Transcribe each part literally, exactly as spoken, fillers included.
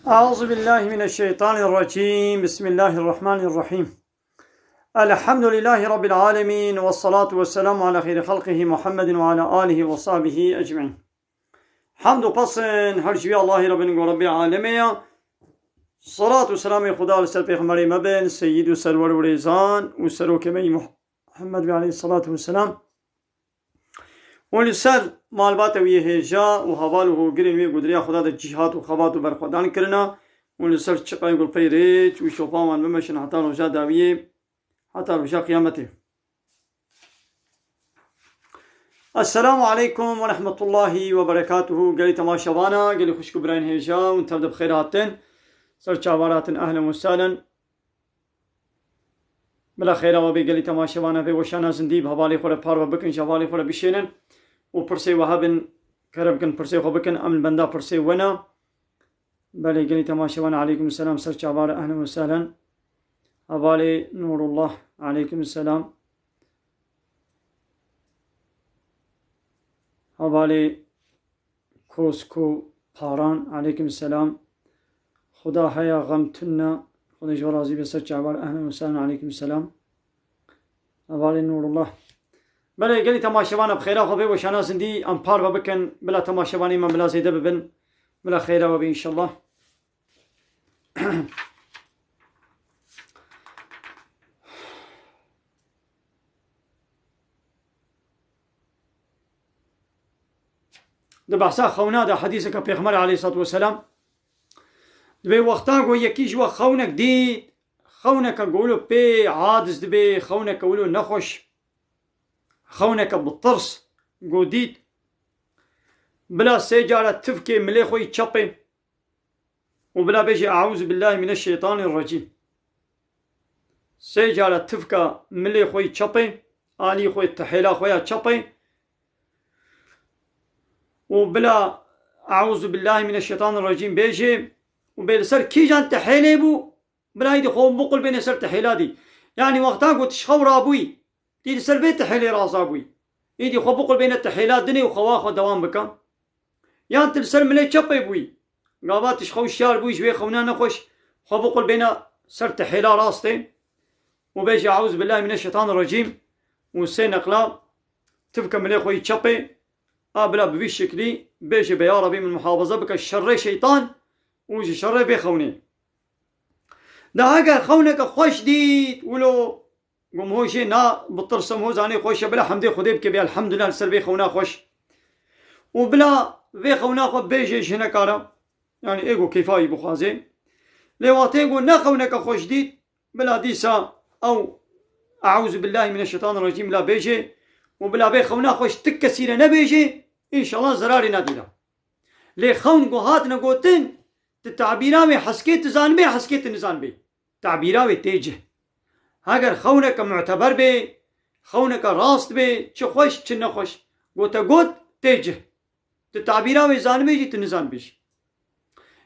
أعوذ بالله من الشيطان الرجيم. بسم الله الرحمن الرحيم. الحمد لله رب العالمين، والصلاة والسلام على خير خلقه محمد وعلى آله وصحبه أجمعين. Hamd û pesn her ji wî Allahî re bin ku Rebbê alemê ye. Salat û selamê Xuda li ser Pêxemberê me bin, Seyyid û Serwer û Rêzan û Serokê me yî Muhammed be aleyhissalatu vesselam. Û li ser malbata wî hêja û heval û hogirên wî ku di rêya Xuda de cîhat û xebat û berxwedan kirina û li ser çiqayê ku pey rêç û şopa wan bimeşin heta roja dawiyê, heta roja qiyametê. Esselamu aleykum ve rahmetullahi ve berekatuhu. Gelî temaşevana, gelî xwişk û birayên hêja, hûn tev de bi xêr hatin. Ser çavar hatin, ehlen ve sehlen. Bila xêra we bê gelî temaşevana vê weşana zindî, bi hevalê xwe re parve bikin, ji hevalê xwe re bişênin û pirsê we hebin, kerem bikin, pirsê xwe bikin, em li benda pirsê we ne. Belê, gelî temaşevan, aleykum selam, ser çavar, ehlen ve sehlen. Hevalê Nurullah, aleykum selam. Hevalê Kosko Paran, aleykum selam. Xuda heya, xem tune. Xuda ji we razî be, ser çavar, ehlen ve sehlen, aleykum selam. Hevalê Nurullah. Belê, gelî temaşevana bi xêra xwe bê weşana zindî, em parve bikin, bila temaşevanê me bila zêde bibin, bila xêra we bê înşallah. Di behsa xewna de hedîseke Pêxember aleyhissalatu vesselam, dibê wexta ku yekî ji we xewnek dît, xewneke ku wilo pê adiz dibe, xewneke wilo nexweş, xewneke bi tirs ku dît, bila sê cara tifkê milê xwe yî çepê û bila bêje, "Eûzubillahî mineşşeytanîrrecîm." Sê cara tifka milê xwe yî çepê, alî xwe, tihêla xwe ya çepê û bila "Eûzubillahî mineşşeytanîrrecîm" bêje û bê li ser kîjan tihêlê bû, bila îdî xwe biqulbêne ser tihêla dî. Yanî wexta ku tu ji xew rabûyî, tî li ser vê tihêlê razabûyî, îdî xwe biqulbêne tihêla dinê û xewa xwe dewam bike. Yan tu li ser milê çepê bûyî, gava tu ji xew şiyar bûyî, ji wê xewna nexweş, xwe biqulbêne ser tihêla rastê û bêje, "Eûzubillahî mineşşeytanîrrecîm" û sê neqla tifke milê xwe yî çepê, a bila bi vî şeklî bêje be, "Ya Rebî, min muhafaza bike ji şerê şeytan û ji şerê vê xewnê." De heger xewneke xweş dît, wilo gom ho jê na bitirse, ho zanê xweş e, bila hemdê Xwedê bike, bê elhamdulillah li ser vê xewna xweş. Û bila vê xewna xwe bêje ji hineka re, yanî ê ku kêfa wî bixwaze. Lê wextê ku ne xewneke xweş dît, bila dîsa ew "Eûzubillahî mineşşeytanîrrecîm" bila bêje û bila vê xewna xweş ti kesî re nebêje, înşallah zerarê nedîne. Lê xewn ku hatine gotin, tu tabîra wê heskê tu zanibê, heskê tu nizanibê. Tabîra wê tê cih. Heger xewneke muteber bê, xewneke rast bê, çi xweş, çi nexweş, gote got, tê cih. Tu tabîra wê zanibê jî, tu nizanibê jî.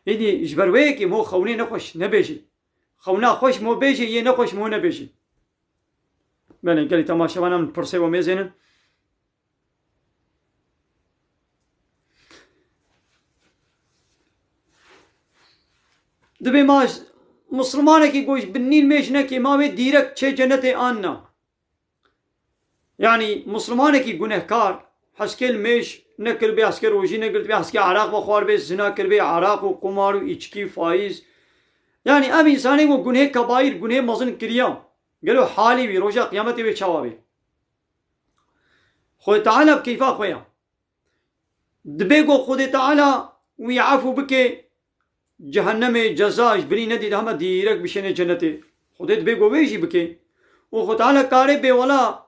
Êdî ji ber wê yekê mo xewnê nexweş nebêjî. Xewna xweş mo bêjî, yê nexweş mo nebêjî. Belê, gelî temaşevanan pirsê we mêzênin. Dibê ma ji, mislimanekî ku ji binî li mêj nekê, ma wê dîrek çê cenetê an na? Yanî mislimanekî gunehkar, heskê li mêj nekiribê, heskê rojî negirtibê, heskê eraq vexwaribê, zina kiribê, eraq û qumar û îçkî, faîz. Yanî ev însanê ku gunhê kebaîr, gunhê mezin kiriya, gelo halê wî roja qiyametê wê çawa bê? Xwedê Teala bi keyfa xwe ya. Dibê ku Xwedê Teala wî efû bike, cehennemê ceza ji binî nedî, hema dîrek bişêne cenetê. Xwedê dibê ku wê jî bike. Û Xwedê Teala karê bê wela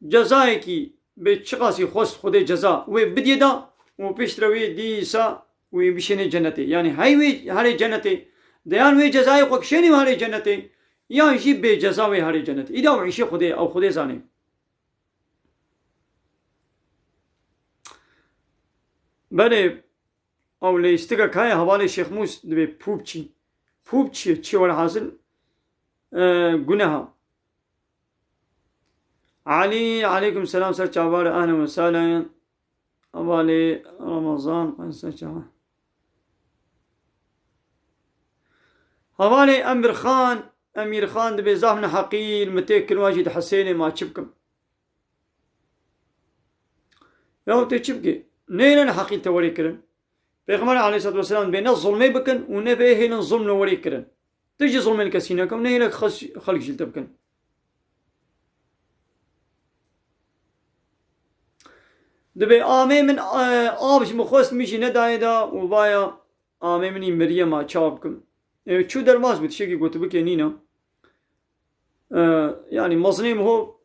cezayekî bê çiqasî xwest Xwedê ceza wê bidye da û piştre wê dîsa wê bişêne cenetê. Yanî hey wê herê cenetê, de yan wê cezayê xwe kişênî û herê cenetê, yan jî bê ceza wê herê cenetê. Îda ew îşê Xwedê, ew Xwedê zanê. Belê, ew lêstikek heye hevalê Şêx Mûs dibê pûb çî. Pûb çi? Çi welhasil, e, guneha. Elî, aleykum selam, ser çavar, ehlen ve sehlen. Hevalê Ramazan, ser çavar. Hevalê Emîrxan, Emîrxan dibê zaf neheqî li min tê kirin, wan jî dihesênê, ma çi bikim? Ya tê çi bikê? Neyne neheqî li te werê kirin. Pêxember aleyhissalatu vesselam dibê ne zulmê bikin û ne bê hêlin zulm li werê kirin. Tu jî zulmê li kesî neke û ne hêlek xes-, xelk jî li te bikin. Dibê amê min, e, av ji min xwest, min jî nedayê da û vaya amê min î miriye, ma çawa bikim? E, çû derbas bû, tiştekî gotibikê nîne. E, yanî mezinê min ho,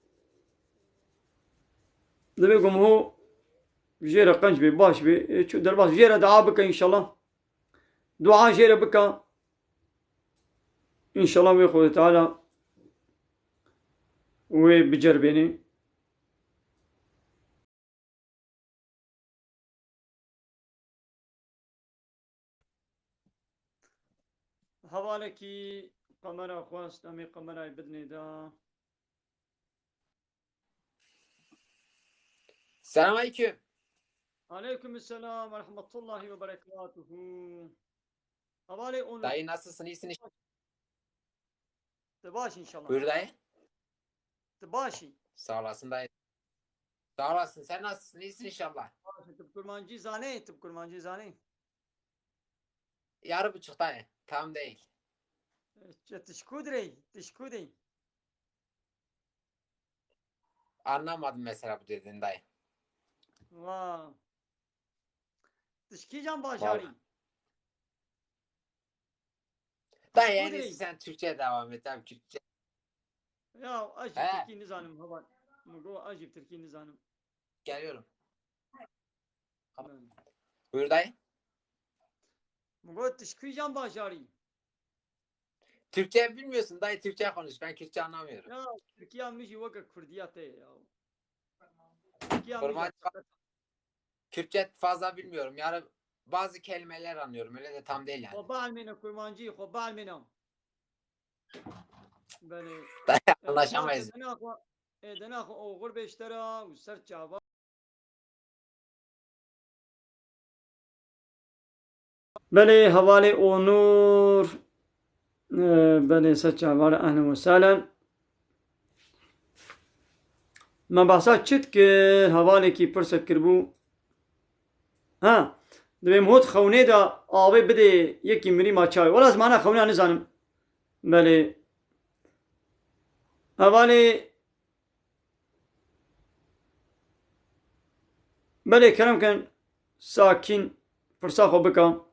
dibê ku min ho jê re qenc bê, baş bê. E, çû derbas, jê re dua bike înşallah. Dua jê re bike. Înşallah wê Xwedê Teala wê biceribênê. Hevalekî qemera xwest, em ê qemerayê bidinê de. Selam aleyküm. Aleyküm selam ve rahmetullahi ve berekatuhu. Hevalê Onur. Dayı, nasılsın? İyisin inşallah. Tu baş inşallah. Buyur dayı. Tu başî. Sağ olasın dayı. Sağ olasın. Sen nasılsın? İyisin inşallah. Baş, tu bi kurmancî zanî, tu bi kurmancî zanî. Yarı buçuk dayı. Tam değil. E, tu ji ku dirê yî? Tu ji ku dirê yî? Anlamadım mesela bu dediğin dayı. Va. Tu ji kîjan bajarî? Vallahi. Dayı, en iyisi sen Türkçe devam et abi, Türkçe. Ya, ez jî He. Tirkî nizanim heval. Min got, ez jî Tirkî nizanim. Geliyorum. Buyur dayı. Min got, tu ji kîjan bajarî? Türkçe bilmiyorsun dayı, Türkçe konuş. Ben Kürtçe anlamıyorum. Ya, Tirkiya min jî weke Kurdiya te ye ya. Tirkiya min jî Kurmancı, Kürtçe fazla bilmiyorum. Yani bazı kelimeler anlıyorum. Öyle de tam değil yani. Xwe bielmêne kurmancî, xwe bielmêne. Belê. Anlaşamayız. E, dina xwe, e, dina xwe oxir bê ji te re û ser çava. Belê, hevalê Onur. Ee, belê, ser çavare, ehlen ve sehlen. Me behsa çi dikir, hevalekî pirsek kiribû. Ha, dibê min hot xewnê de avê bidê yekî mirî ma çawê. Wela ez mana xewna nizanim. Belê. Hevalê Belê, kerem kin, sakîn pirsa xwe bike.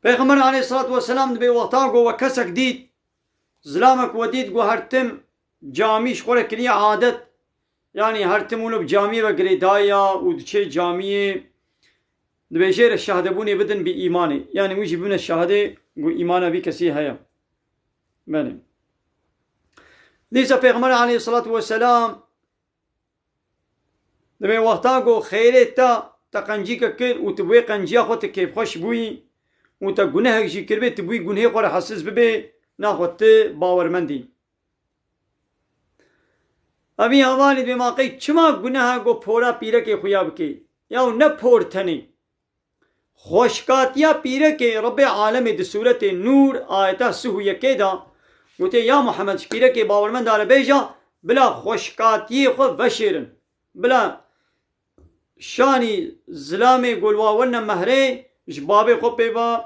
Pêxember aleyhissalatu vesselam dibê wexta ku we kesek dît, zilamek we dît, ku her tim camî ji xwe re kiriye adet. Yanî her tim wilo bi camiyê ve girêdayî ya û diçê camiyê, dibê jê re şahidebûnê bidin bi îmanê. Yanî wî jî bibine şahidê ku îmana vî kesî heye. Belê. Dîsa Pêxember aleyhissalatu vesselam Dibê wexta ku xêrê te, te qencîke kir û tu bi wê qenciya xwe tu kêfxweş bûyî û te gunehek jî kiribê, tu bûyî gunehê xwe re hesiz bibê, naxwe tu bawermendî. Evî hevalî dibê ma qey çima guneh e ku pora pîrekê xuya bikê? Yaw ne por tenê. Xweşkatiya pîrekê Rebbê alemê di sûretê Nûr ayeta sih û yekê de gotiye, ya Muhammed, ji pîrekê bawermenda re bêje, bila xweşkatiyê xwe veşêrin. Bila şanî zilamê ku li wa werine mehrê ji babê xwe pê ve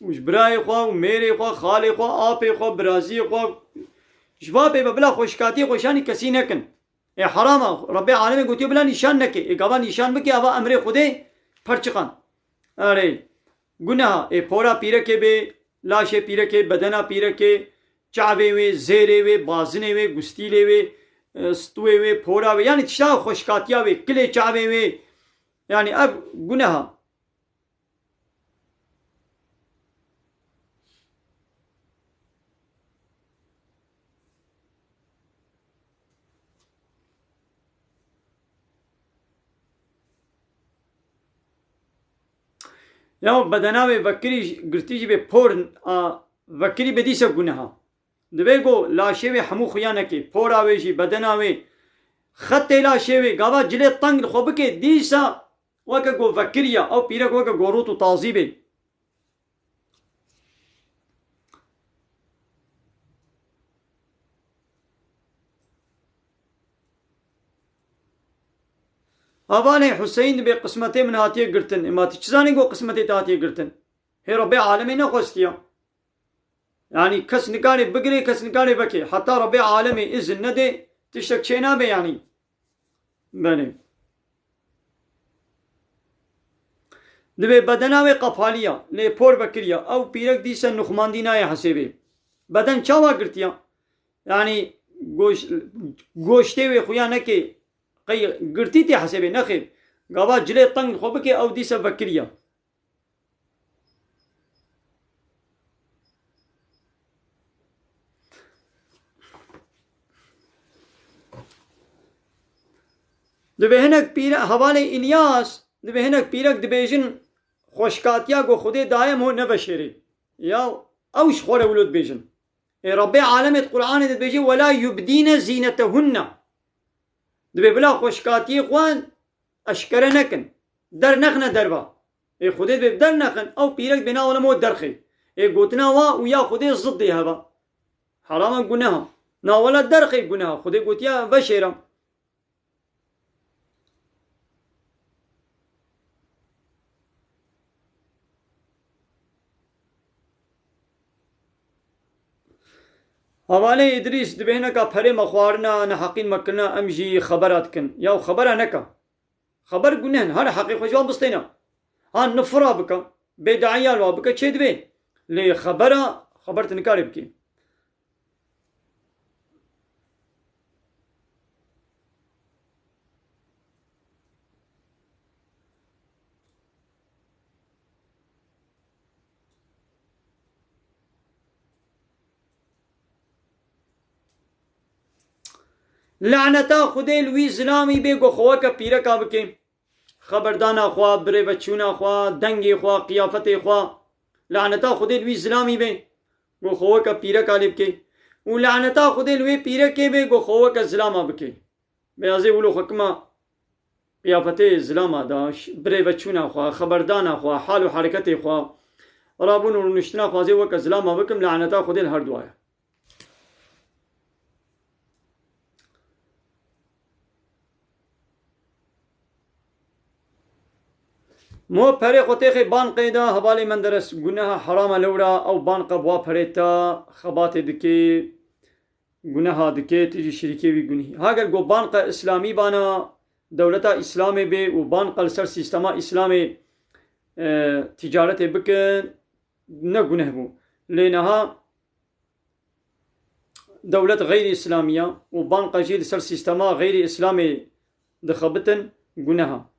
û ji birayê xwe û mêrê xwe, xalê xwe, apê xwe, biraziyê xwe, ji va pê ve bila xweşkatiyê xwe şanî kesî nekin. Ê heram e, Rebbê alemê gotiye bila nîşan neke. Ê gava nîşan bike, ava emrê Xwedê perçiqan. Erê, guneha, ê pora pîrekê bê, laşê pîrekê, bedena pîrekê, çavê wê, zêrê wê, bazinê wê, gustîlê wê, e, stûyê wê, pora wê, yanî tişta xweşkatiya wê, kilê çavê wê, yanî ev guneha. Ya bedena wê vekirî jî, girtî jî bê por a vekirî bê dîse guneha. Divê ku laşê wê hemû xuya neke, pora wê jî, bedena wê, xetê laşê wê, gava cilê teng li xwe bike, dîsa weke ku vekiriya, ew pîrek weke ku rût û tazî bê. Hevalê Huseyîn dibê qismetê min hatiye girtin. Ema tu çi zanî ku qismetê te hatiye girtin? Hê Rebbê alemê nexwestiya. Yanî kes nikarê bigirê, kes nikarê vekê. Heta Rebbê alemê izin nedê, tiştek çê nabe yanî. Belê. Dibê bedena wê qapaliya, lê por vekiriya. Ew pîrek dîse nuxmandî nayê hesêbê. Beden çawa girtiya? Yanî goş-, goştê wê xuya nekê, qey girtî tê hesêbê, nexêr. Gava cilê teng xwe bike, ew dîse vekiriya. Dibê hinek pîre-, hevalê Îlyas, dibê hinek pîrek dibêjin, xweşkatiya ku Xwedê daye min neveşêrê. Ya ew ji xwe re wilo dibêjin. Ê Rebbê alemê di Qur'anê de dibêje, "Wela yubdîne zînetehunne." Dibê bila xweşkatiyê xwe eşkere nekin. Dernexine derva. Ê Xwedê dibê dernexin, ew pîrek dibê na wele mo derxê. Ê gotina wa û ya Xwedê ziddê heva. Herama guneha. Na wele derxê guneha. Xwedê gotiya veşêra. Hevalê Îdrîs, dibê hineka perê me xwarina, neheqîn me kirina, em jî xebera dikin. Ya xebera neka. Xeber guneh in. Her heqê xwe ji wan bistêne. Ha nifira bike, bêdayiya li wan bike, çê dibe. Lê xebera, xeber tu nikarê bikî. Laneta Xwedê li wî zilamî bê, ku xwe weke pîreka bike. Xeberdana xwe, birêveçûna xwe, dengê xwe, qiyafetê xwe. Laneta Xwedê li wî zilamî bê, ku xwe weke pîreka lê bike. Û laneta Xwedê li wê pîrekê bê, ku xwe weke zilama bike. Beyazê wilo xwe kima qiyafetê zilama da, ş-, birêveçûna xwe, xeberdana xwe, hal û hereketê xwe, rabûn û rûniştina xwe ez ê weke zilama bikim, laneta Xwedê li her duwa ye. Mo perê xwe têxê banqê de, hevalê Menderes, guneha herama lewra, ew banqe bi wa perê te xebatê dikê, guneha dikê, tu jî şirîkê wî gunehî. Hager go banqe îslamî bana, dewleta îslamê bê û banqe li ser sîstema îslamê, e, tîcaretê bikin, ne guneh bû. Lê niha dewlet xeyrî îslamî ya û banqe jî li ser sîstema xeyrî îslamê dixebitin, guneha.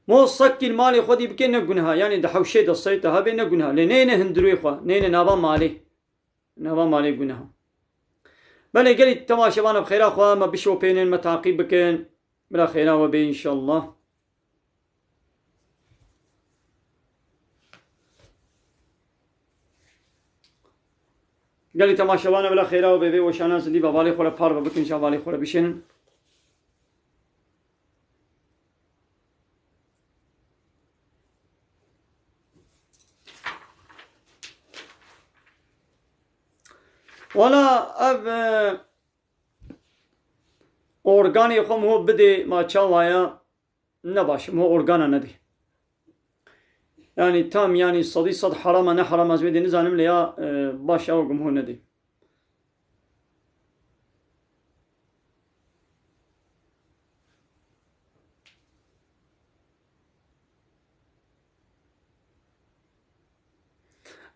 Mo sekî li malê xwedî bike ne guneha, yanî di hewşê de sey te hebe ne guneha. Lê neyne hundirê xwe, neyne nava malê. Nava malê guneha. Belê gelî temaşevana bi xêra xwe me bişopênin, me taqîb bikin. Bila xêra we bê înşallah. Gelî temaşevana bila xêra we bê, vê weşana zindî ve hevalê xwe re parve bikin, ji hevalê xwe re bişênin. Wala ev, e, organê xwe miho bidê, ma çawa ya, ne baş e, miho organa nedê. Yanî tam, yanî sedî sed heram e, ne heram e, ez wê dê nizanim, lê ya, e, baş e, ew miho nedê.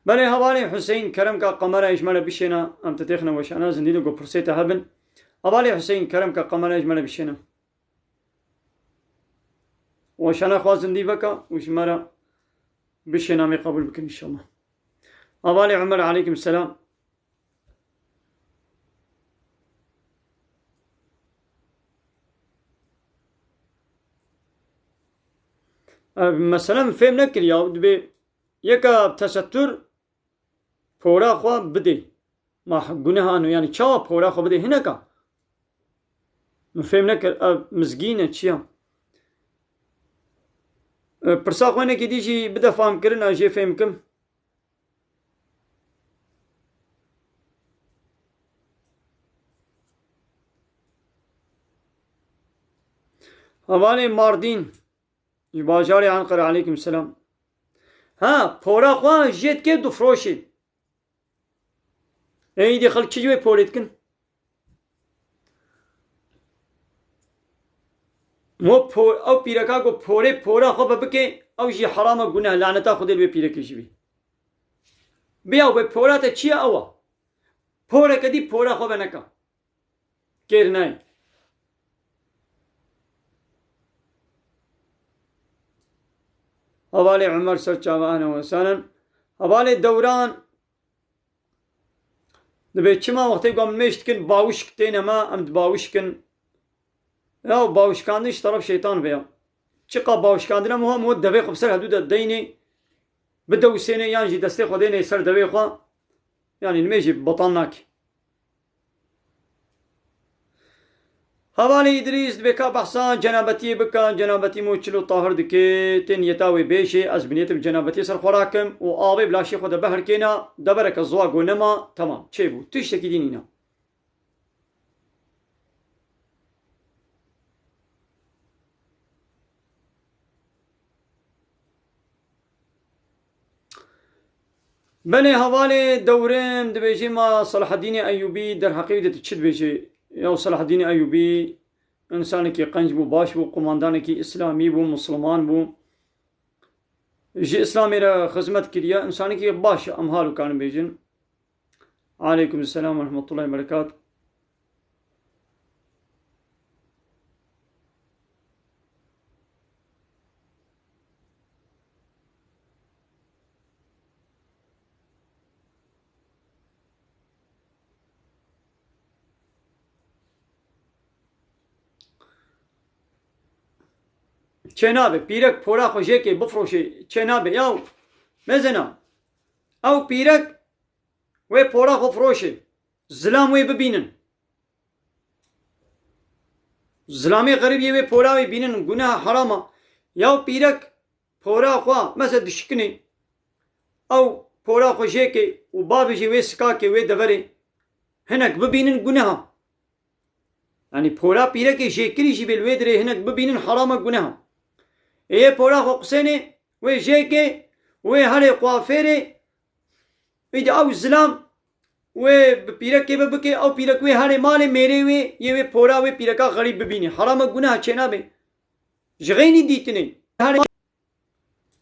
Belê hevalê Huseyîn, kerem ka kamerayê ji me re bişêne, em te têxine weşana, zindî de ku pirsê te hebin. Hevalê Huseyîn, kerem ka kamerayê ji me re bişêne. Weşana xwe zindî veke û ji me re bişêne, em ê qebûl bikin înşallah. Hevalê Umer, aleykum selam. Ev mesele min fêm nekiriya, dibê yeka tesettûr pora xwe bidê. Ma guneha no, yani çawa pora xwe bidê hineka? Min fêm nekir, ev mizgîn e, çi ya? E, pirsa xwe hinekî dî jî bide famkirina jê fêm kim. Hevalê Mardîn, ji bajarê Enqere, aleykum selam. Ha, pora xwe jê dike difroşê. Ê, îdî xelk çi ji wê porê dikin? Mo po-, ew pîreka ku porê pora xwe ve bike, ew jî herama guneh, laneta Xwedê li wê pîrekê jî bî. Biya wê pora te çi ye ew a? Poreke dî pora xwe ve neka. Kêr nayê. Hevalê Umer ser çava, ahlen we sahlen. Hevalê Dewran, dibê çima wextê ku em mêj dikin, bawişk têne me, em dibawişkin. Ya bawişkandin ji teref şeytan ve ya. Çiqa bawişkandin em wiha, em devê xwe bi ser hedû de deynê, bidewsênê yan jî destê xwe dênê ser devê xwe. Yanî nimêjî betal nake. Hevalê Îdrîs dibê ka behsa cenabetiyê bika, cenabetî mo çilo tahir dike, tê niyeta wê bêjê, ez bi niyetim cenabetiyê ser xwe rakim û avê bi laşê xwe de beherkêna, devereke ziwa go nema, temam, çêbû, tiştekî dî nîna. Belê, hevalê Dewrim dibêjê, ma Selahedînê Eyûbî derheqê wî de tu çi dibêjê? Ya Selahedînê Eyûbî însanekî qenc bû, baş bû, qumandanekî îslamî bû, misliman bû. Ji îslamê re xizmet kiriye, însanekî baş e, em hal û karin bêjin. Aleykum selam ve rahmetullahi ve berekat. Çênabe, pîrek pora xwe jêkê bifroşê, çênabe. Yaw, mezena, ew pîrek wê pora xwe firoşê, zilam wê bibînin. Zilamê xerîb yê wê pora wê bînin, guneha herama. Yaw pîrek pora xwe, mesela dişkinê, ew pora xwe jêkê û bavê jî wê sikakê wê deverê, hinek bibînin guneha. Yanî pora pîrekê jêkirî jî bê li wê dirê hinek bibînin herama guneha. Ê yê pora xwe qusênê, wê jêkê, wê herê kuafêrê, îdî ew zilam wê bi pîrekê ve bike, ew pîrek wê herê malê mêrê wê, yê wê pora wê pîreka xerîb bibînî. Herama guneha çênabe. Ji xeynî dîtinê. Herê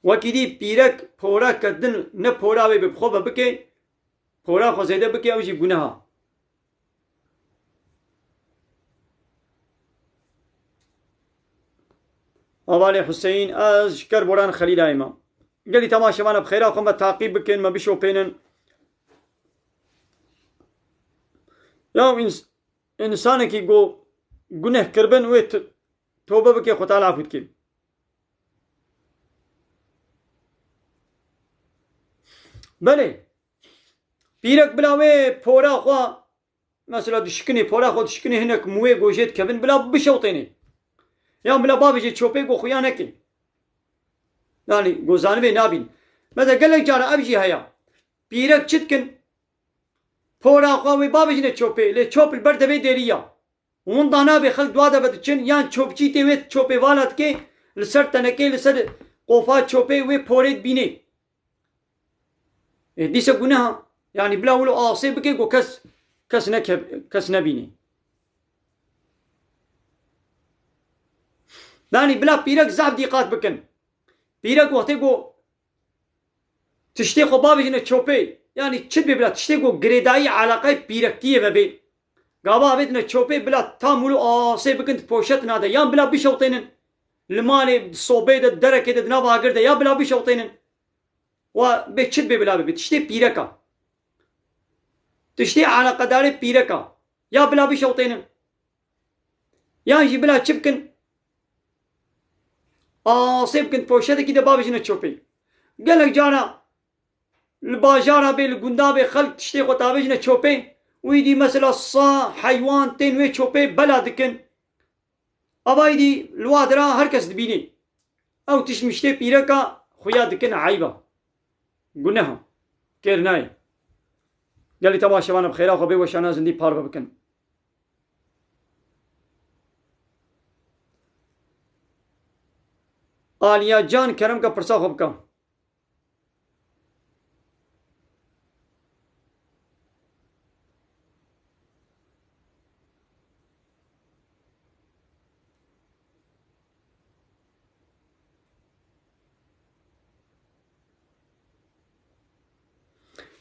Wekî dî pîrek pora ke din ne pora wê bi xwe ve bike, pora xwe zêde bike, ew jî guneha. Hevalê Huseyîn, ez ji Kerboran Xelîlayê me. Gelî temaşevana bi xêra xwe me taqîb bikin, me bişopênin. Ya ins-, însanekî go guneh kiribin wê t-, tobe bike, Xwe Teala afû dike. Belê. Pîrek bila wê pora xwe, mesela dişikinê, pora xwe dişikinê hinek muwê gojê dikevin, bila bişewtênê. Yan bila bavêjê çopê go xuya neke. Yanî go zanibê nabîn. Mesela gelek cara ev jî heye. Pîrek çi dikin? Pora xwe wê bavêjine çopê, lê çop li ber devê dêrî ya. Winda nabê xelk dua de ve diçin, yan çopçî tê wê çopê vala dike, li ser tenekê, li ser qofa çopê wê porê dibînê. Ê, dîse guneha. Yanî bila wilo asê bike ku kes, kes neke-, kes nebînê. Yanî bila pîrek zehf dîqat bikin. Pîrek wextê ku tiştê xwe bavêjine çopê. Yanî çi bê bila tiştê ku girêdayî eleqeyê pîrektiyê ve bê. Gava avêtine çopê bila tam wilo asê bikin di poşetina de. Yan bila bişewtênin. Li malê, di sobê de, di derekê de, di nava agir de. Ya bila bişewtênin. Wa bê çi bê bila bibê. Tiştê pîreka. Tiştê eleqedarê pîreka. Ya bila bişewtênin. Yan jî bila çi bikin? Asê bikin, poşetekî de bavêjine çopê. Gelek cara li bajara bê, li gunda bê, xelk tiştê xwe tavêjine çopê. Û îdî mesela sa heywan tên wê çopê bela dikin. Ava îdî li wa dira her kes dibînî. Ew tişt miştê pîreka xuya dikin eyba. Guneha. Kêr nayê. Gelî te baş şevana bi xêra xwe bê weşana zindî parve bikin. Aliya Can, kerem ke pirsa xwe bike.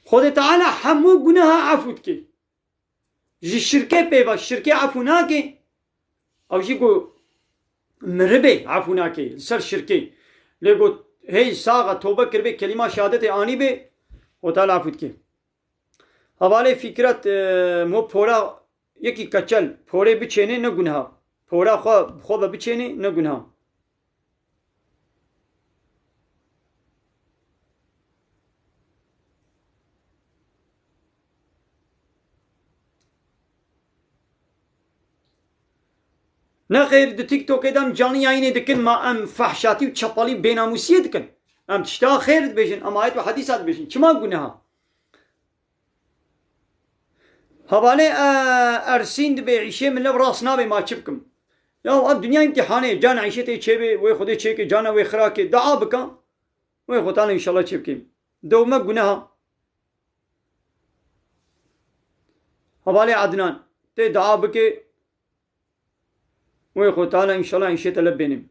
Xwedê Teala hemû guneha efû dike. Ji şirkê pê ve, şirkê efû nake. Ew jî ku miribê efû nake, li ser şirkê. Lê ku hey saxa tobe kiribê, kelîma şehadetê anîbê, Xwedê Teala efû dike. Hevalê Fikret, e, mo pora yekî keçel, porê biçênê ne gunha. Pora xwe, xwe ve biçênê ne gunha. Nexêr, di TikTokê de em canlı yayînê dikin, ma em fehşatî û çepalî û bênamûsiyê dikin. Em tişta xêr dibêjin, em ayet û hedîsa dibêjin. Çima guneha? Hevalê, e, Ersîn dibê, îşê min lev rast nabê, ma çi bikim? Ya ev dinya îmtîhanê, cana îşê tê çêbê, wê Xwedê çêke, cana wê xirake, dua bike. Wê Xwedê Teala înşallah çêbike. Dewme guneha. Hevalê Adnan, tê dua bike. Wê Xwedê Teala înşallah îşê te lev bêne.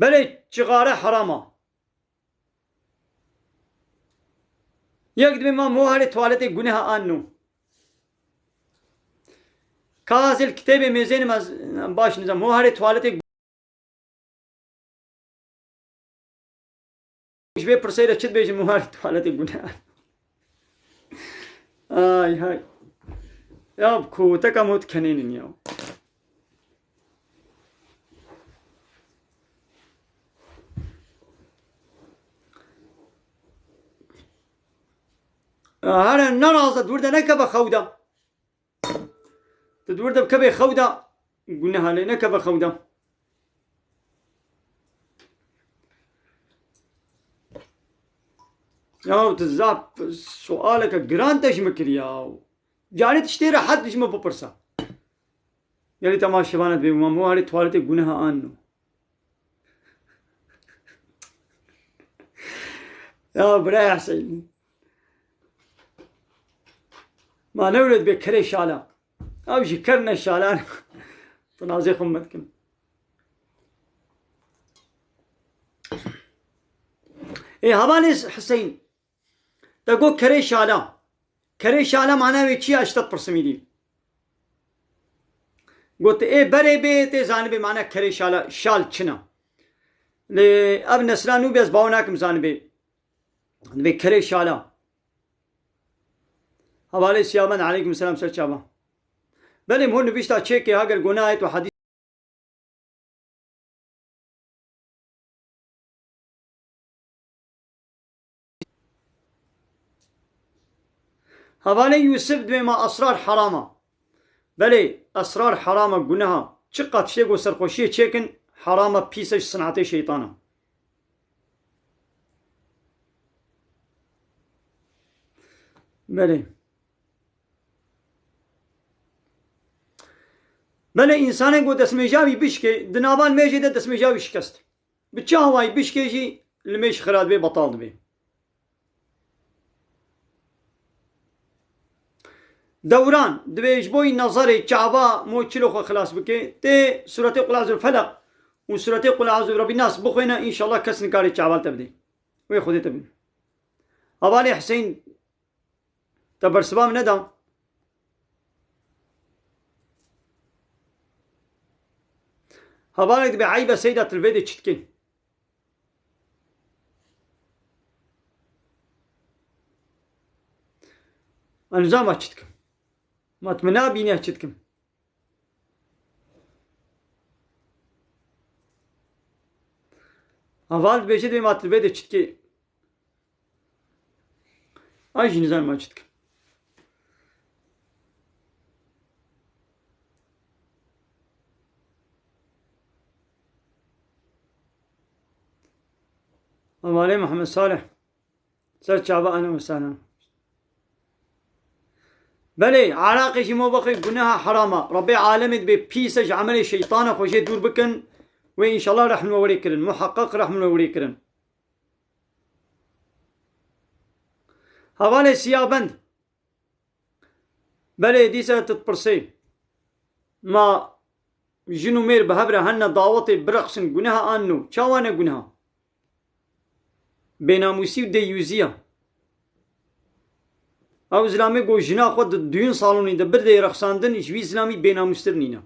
Belê çixare herama. Yek dibê ma moharê tuwaletê guneha anno. Ka ez ê li kitêbê mêzênim ez baş nizam. Moharê tuwaletê ji vê pirsê de çi dibêjin moharê tuwaletê guneha anno. Ay hay. Ya koteka mot kenênin ya. Here neraze, di wir de nekeve xew de. Tu di wir de bikevê xew de, guneha lê nekeve xew de. Ya tu zaf sualeke giran te ji min kir ya. Carê tiştê rehet ji min bipirse. Gelî temaşevana dibê, ma moharê tuwaletê guneha anno. Ya biraya Hüseyin. Ma ne wile dibê kerê şala. Ew jî ker ne şalan. Tu nazê xwe me dikin. Ê hevalê Hüseyin. Te got kerê şala. Kerê şala mana wê çi ye? Ji te pirsimî dî. Got ê berê bê tê zanibê mana kerê şala, şal çi ne? Lê ev nesla nû bê ez bawer nakim zanibê. Dibê kerê şala. Hevalê Siyamen, aleykum selam, ser çava. Belê, min hûn nivîşta çêkê, heger gunah ê tu hedîs. Hevalê Yusuf dibê ma esrar herama. Belê, esrar herama, guneha. Çiqas tiştê ku serxweşiyê çêkin, herama, pîs e, ji sinatê şeytana. Belê. Belê, însanên ku destmêja wî bişkê, di nava limêjê de destmêja wî şikest. Bi çi awayî bişkê jî limêj xira dibê, betal dibê. Dewran, dibê ji bo yî nezerê çava mo çilo xwe xilas bike, tê Sûretê Qul Eûzû Felaq û Sûretê Qul Eûzû Rebbî Nas bixwêne, înşallah kes nikare çava li te bidê. Wê Xwedê te bîne. Hevalê Hüseyin, te bersiva min neda. Hevalek dibê eyb e seyda, tu li vê dê çi dikê? Ez nizam ma çi dikim. Ma tu min nabîne çi dikim. Heval dibêje dibê ma tu li vê dê çi dikê. Ay jî nizanim ma çi dikim. Hevalê Muhammed Salih. Ser çava, ehlen we sehlen. Belê, eraqê jî mobexê guneha herama. Rebbê alemê dibê pîs e, ji emelê şeytana xwe jê dûr bikin. Wê înşallah rehm li we were kirin. Muheqeq rehm li we were kirin. Hevalê Siyabend. Belê, dîsa tu dipirsê. Ma jin û mêr bi hev re hene dawetê bireqsin guneha an no? Çawa ne guneha? Bênamûsî û deyûzî ya. Ew zilamê ku jina xwe di duyûn salonî de birdê rexsandin, ji wî zilamî bênamûstir nîne.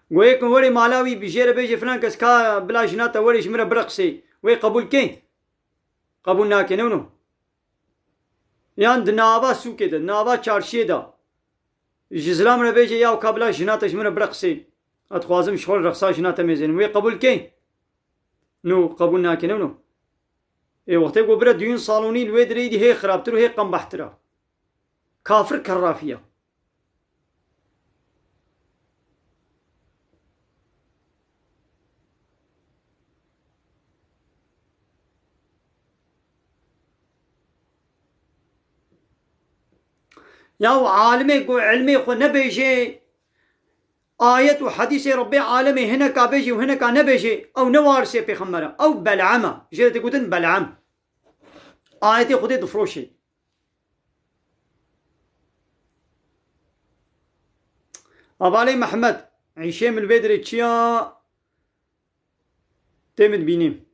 Ku yek werê mala wî bi jê re bêje filan kes ka bila jina te werê ji min re bireqsê, wê qebûl kê? Qebûl nake, ne wino? Yan di nava sûkê de, nava çarşiyê de ji zilam re bêje, ya ka bila jina te ji min re bireqsê. Ez dixwazim ji xwe re rexsa jina te mêzênim. Wê qebûl kê? No, qebûl nake, ne wino? Ê wextê ku bire duyûn salonî li wê dirê dî hê xirabtir û hê qembehtir e. Kafir kerrafî ye. Ya û alimê ku ilmê xwe nebêjê, ayet û hedîsê Rebbê alemê hineka bêjê û hineka nebêjê, ew ne warisê pêxember e. Ew Bel'am e. Jê re tê gotin Bel'am. Ayetê Xwedê difiroşê. Hevalê Mehmed, îşê min li vê dirê çi ya? Tê min dibînî.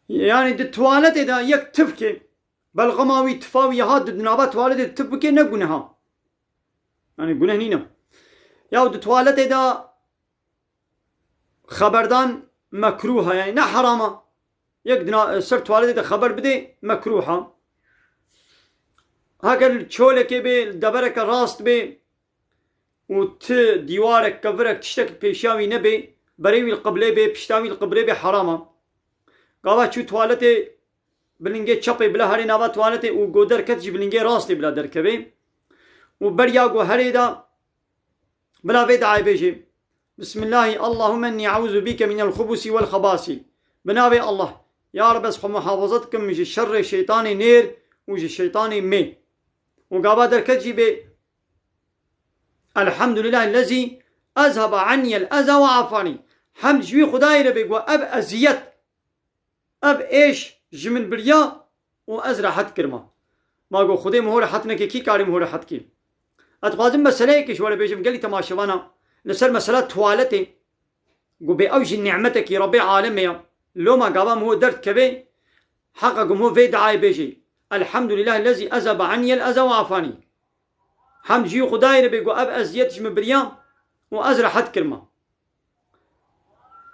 Yani di tuwaletê de yek tifkê, belxema wî, tifa wî ya hat di nava tuwaletê de tif bike, ne guneha. Yani guneh nîne. Ya di tuwaletê de xeberdan mekrûh e, yani ne heram e. Yek dina, ser tuwaletê de xeber bidê, mekrûh e. Heger li çolekê bê, li devereke rast bê û ti dîwarek, kevirek, tiştek pêşiya wî nebê, berê wî li qiblê bê, pişta wî li qiblê bê, heram e. Gava çû tuwaletê, bi lingê çepê bila herê nava tuwaletê û go derket jî bi lingê rastê bila derkevê. Û beriya go herê de bila vê duayê bêjê. Bismillahî, Allahümme inni eûzu bike minel xubusi vel xebasi. Bi navê Allah. Ya Reb, ez xwe muhafaza dikim ji şerê şeytanê nêr û ji şeytanê mê. Û gava derket jî bê Elhamdulillahillezî ezhebe anniyel eza ve afani. Hemd ji wî Xwedayê re bê ku ev eziyet, ev êş ji min biriya û ez rehet kirma. Ma ku Xwedê min ho rehet neke, kî karê min ho rehet kê? Ez dixwazim meseleyekê ji we re bêjim, gelî temaşevana, li ser mesela tuwaletê. Ku bê ew jî nîmetekî Rebbê alemê ye. Loma gava min ho derdikeve, heqa ku min ho vê duayê bêjê. Elhamdulillahillezî ezhebe anniyel eza ve afani. Hemd ji Xwedayê re bê ku ev eziyet ji min biriya û ez rehet kirma.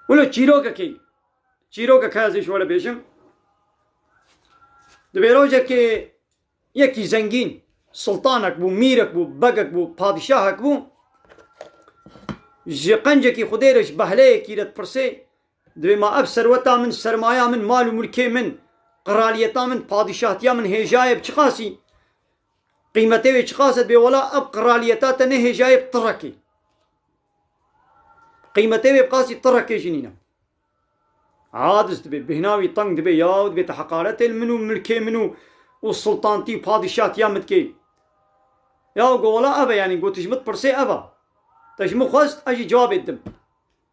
Wilo çîrokekê, çîrokek heye ez ê ji we re bêjim. Dibê rojekê yekî zengîn, sultanek bû, mîrek bû, begek bû, padîşahek bû. Ji qencekî Xwedê re, ji behleyekî re dipirsê, dibê ma ev serweta min, sermaya min, mal û mulkê min, qiraliyeta min, padîşahtiya min hêja ye bi çiqasî? Qîmetê wê çiqas e? Dibê wela ev qiraliyeta te ne hêja ye bi tirekê. Qîmetê wê bi qasî tirekê jî nîne. Aciz dibê, bêhna wî teng dibe, ya dibê te heqaretê li min û milkê min û, û sultantî û padîşahtiya min dikê. Ya go wela ev e, yanî go tu ji min dipirsê ev e. Te ji min xwest, ez jî cewabê didim.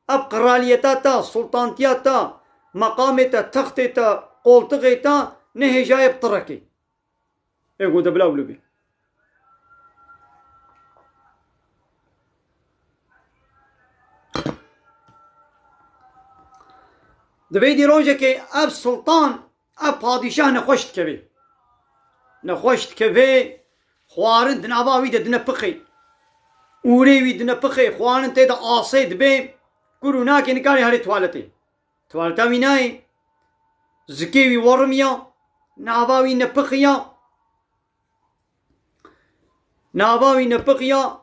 Ev qiraliyeta te, sultantiya te, meqamê te, textê te, qoltixê te ne hêja ye bi tirekê. Ê ku de bila wilo bê. Di vê dî rojekê ev sultan, ev padîşah nexweş dikevê. Nexweş dikevê, xwarin di nava wî de dinepixê. Ûrê wî dinepixê, xwarin tê de asê dibê, kur û nakê, nikarê herê tuwaletê. Tuwaleta wî nayê. Zikê wî werimiya, nava wî nepixiya. Nava wî nepixiya,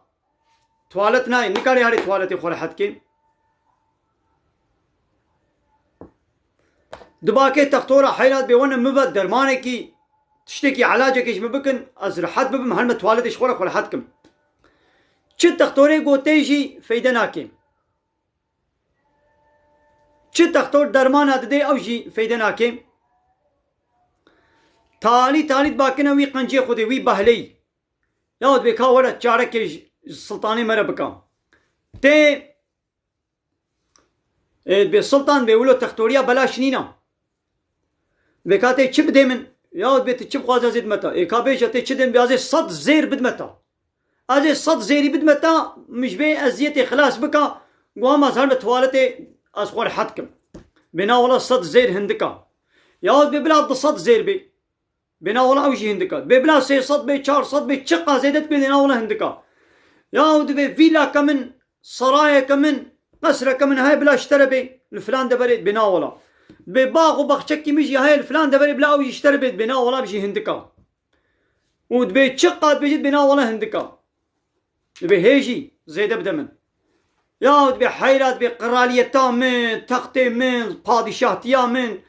tuwalet nayê, nikarê herê tuwaletê xwe rehet kê. Dibakê textora heyra dibê wene min ve dermanekî, tiştekî, elacekê ji min bikin, ez rehet bibim, her me tuwaletê ji xwe re xwe rehet kim. Çi textorê gotê jî feyde nake. Çi textor dermana didê, ew jî feyde nake. Talî talî dibakine wî qencê xwedê, wî behleyî. Yaw dibê ka were çarekê ji, ji Sultanê me re bika. Tê, ê, dibê Sultan dibê wilo textoriya belaş nîna. Dibê ka tê çi bidê min? Yaw dibê tu çi bixwaze ez ê dime ta. Ê ka bêje tê çi dê min, bê ez ê sed zêr bidime ta. Ez ê sed zêrî bidime ta, min ji vê eziyetê xilas bika, guha ma ez herme tuwaletê ez xwe rehet kim. Bê na wela sed zêr hindika. Yaw dibê bila du sed zêr bê. Bê na wela ew jî hindika. Bê bila sê sed bê, çar sed bê, çiqa zêde dibê, dê na wela hindika. Yaw dibê vîlake min, serayeke min, qesreke min heye bila ji te re bê, li filan deverê, bê na wela. Dibê bax û baxçekî min jî heye li filan deverê, bila ew jî ji te re bê, dibê na wela jî hindika. Û dibê çiqa dibêjî, dibê na wela hindika. Dibê hê jî zêde bide min. Yaw dibê heyra, dibê qiraliyeta min, textê min, padîşahtiya min,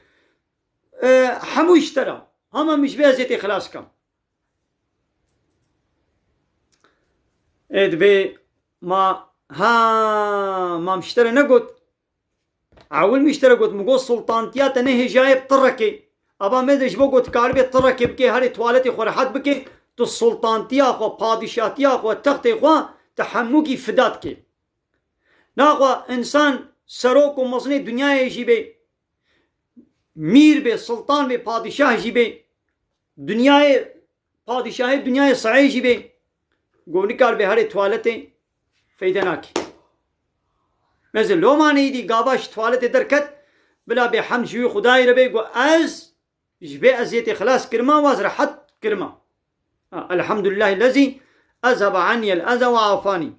e, hemû ji te re. Hema min ji vê eziyetê xilas ke. Ê dibê ma, ha, ma min ji te re negot. Ewil min ji te re got, min got, sultantiya te nehêjaye bi tirekê. Ava me de ji bo ku tu karibê tirekê bikê, herê tuwaletê xwe rehet bikê, tu sultantiya xwe, padîşahtiya xwe, textê xwe, tu hemûkî fida dikê. Naxwe însan serok û mezinê dinyayê jî bê, mîr bê, sultan bê, padîşah jî bê, dinyayê, padîşahê dinyayê sehê jî bê, ku nikar bê herê tuwaletê, feyde nake. Meze loma neyî dî gava ji tuwaletê derket, bila bê hemd ji wî Xwedayê re bê, ku ez ji vê eziyetê xilas kirima, waz rehet kirima. Ha, elhamdulillahillezî ezhebe anniyel eza ve afanî.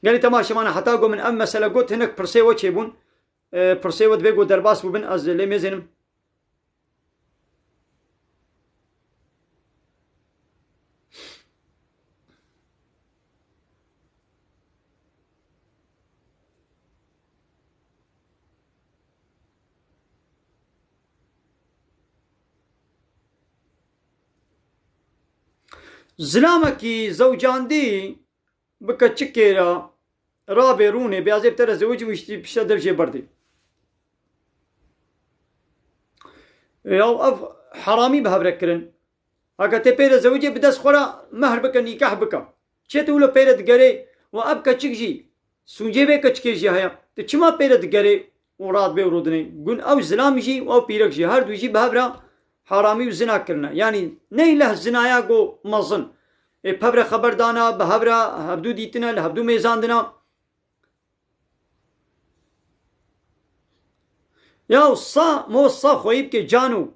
Gelî temaşevana, heta ku min ev mesele got, hinek pirsê we çêbûn. E, pirsê we divê ku derbas bûbin, ez lê mêzênim. Zilamekî zewcandî bi keçikê re rabê rûnê, bê ez ê bi te re zewicim û ji te pişta dev jê berdê. Ya ev heramî bi hev re kirin. Heke tê pê re zewicê, bi dest xwe re mehr bike, nîkeh bike. Çê tu wilo pê re digerê û ev keçik jî sûncê vê keçikê jî heye. Tu çima pê re digerê û radibê û rûdinê? Gun ew zilam jî û ew pîrek jî, her du jî bi hev re haramî û zina kirine. Yanî ney leh zinaya ku mezin. Ê bi hev re xeber dana, bi hev re hevdû dîtine, li hevdû mêzandina. Ya sa, mo sa xweyî bike cano.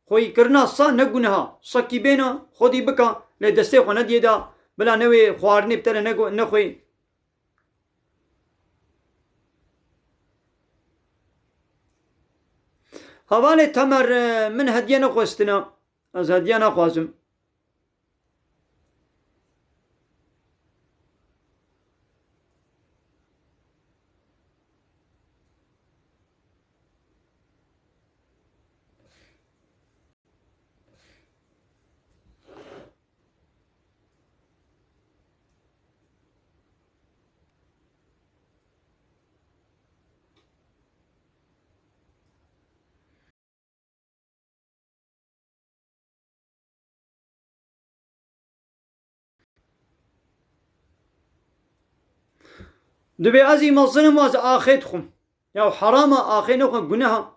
Xweyîkirina sa ne guneha. Sa kî bêna, xwedî bika, lê destê xwe nediyê da, bila newê xwarinê bi te re nego-, nexwê. Hevalê Temer, e, min hediye nexwestina. Ez hediye naxwazim. Dibê ez î mezin im, ez axê dixwim. Ya herama axê nexwe guneha.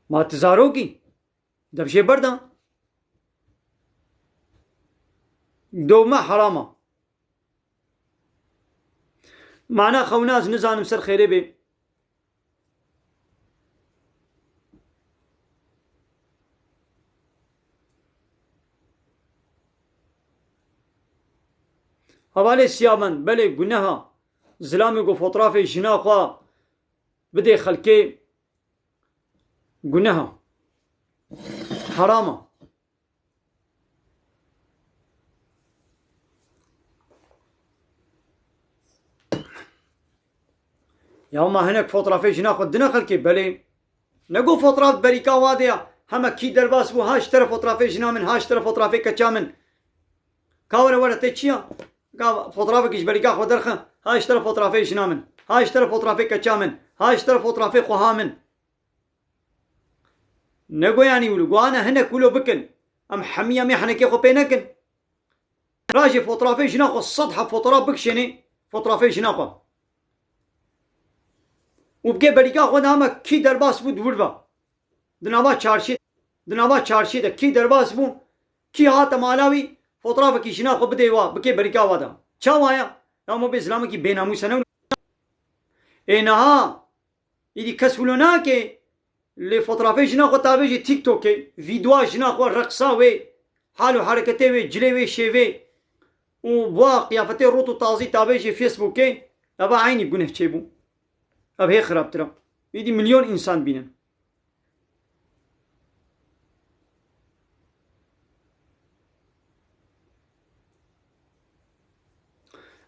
Ma tu zarokî? Dev jê berda. Dowme herama. Mana xewna ez nizanim, ser xêrê bê. Hevalê Siyaban, belê guneha zilamê ku fotrafê jina xwe bidê xelkê, Guneha. Herama. Ya ma hinek fotrafê jina xwe dine xelkê, belê. Ne got fotraf berîka wa de ya. Heme kî derbas bû, ha ji te re fotrafê jina min, ha ji te re fotrafê keça min. Ka were were tê çi ya? Ka fotrafekî ji berîka xwe derxe, ha ji te re fotrafê jina min, ha ji te re fotrafê keça min, ha ji te re fotrafê xweha min. Ne go yanî wilo, go ana hinek wilo bikin. Em hemiya em ê henekê xwe pê nekin. Rajê fotrafê jina xwe sed heb fotraf bikişênê, fotrafê jina xwe. Û bikê berîka xwe de heme kî derbas bû di wir ve. Di nava çarşê, di nava çarşê de kî derbas bû, kî hate mala wî, fotrafekî jina xwe bidê wa, bikê berîka wa de. Çawa ya? Ya ma bê zilamekî bênamûs e ne? Ê niha, îdî kes wilo nake, lê fotrafê jina xwe tavêjê TikTokê, vîdyoa jina xwe, reqsa wê, hal û hereketê wê, cilê wê şêvê û bua qiyafetê rot û tazî tavêjê Facebookê, eva eynî guneh çêbû. Ev hê xirabtir e. Îdî milyon însan bînin.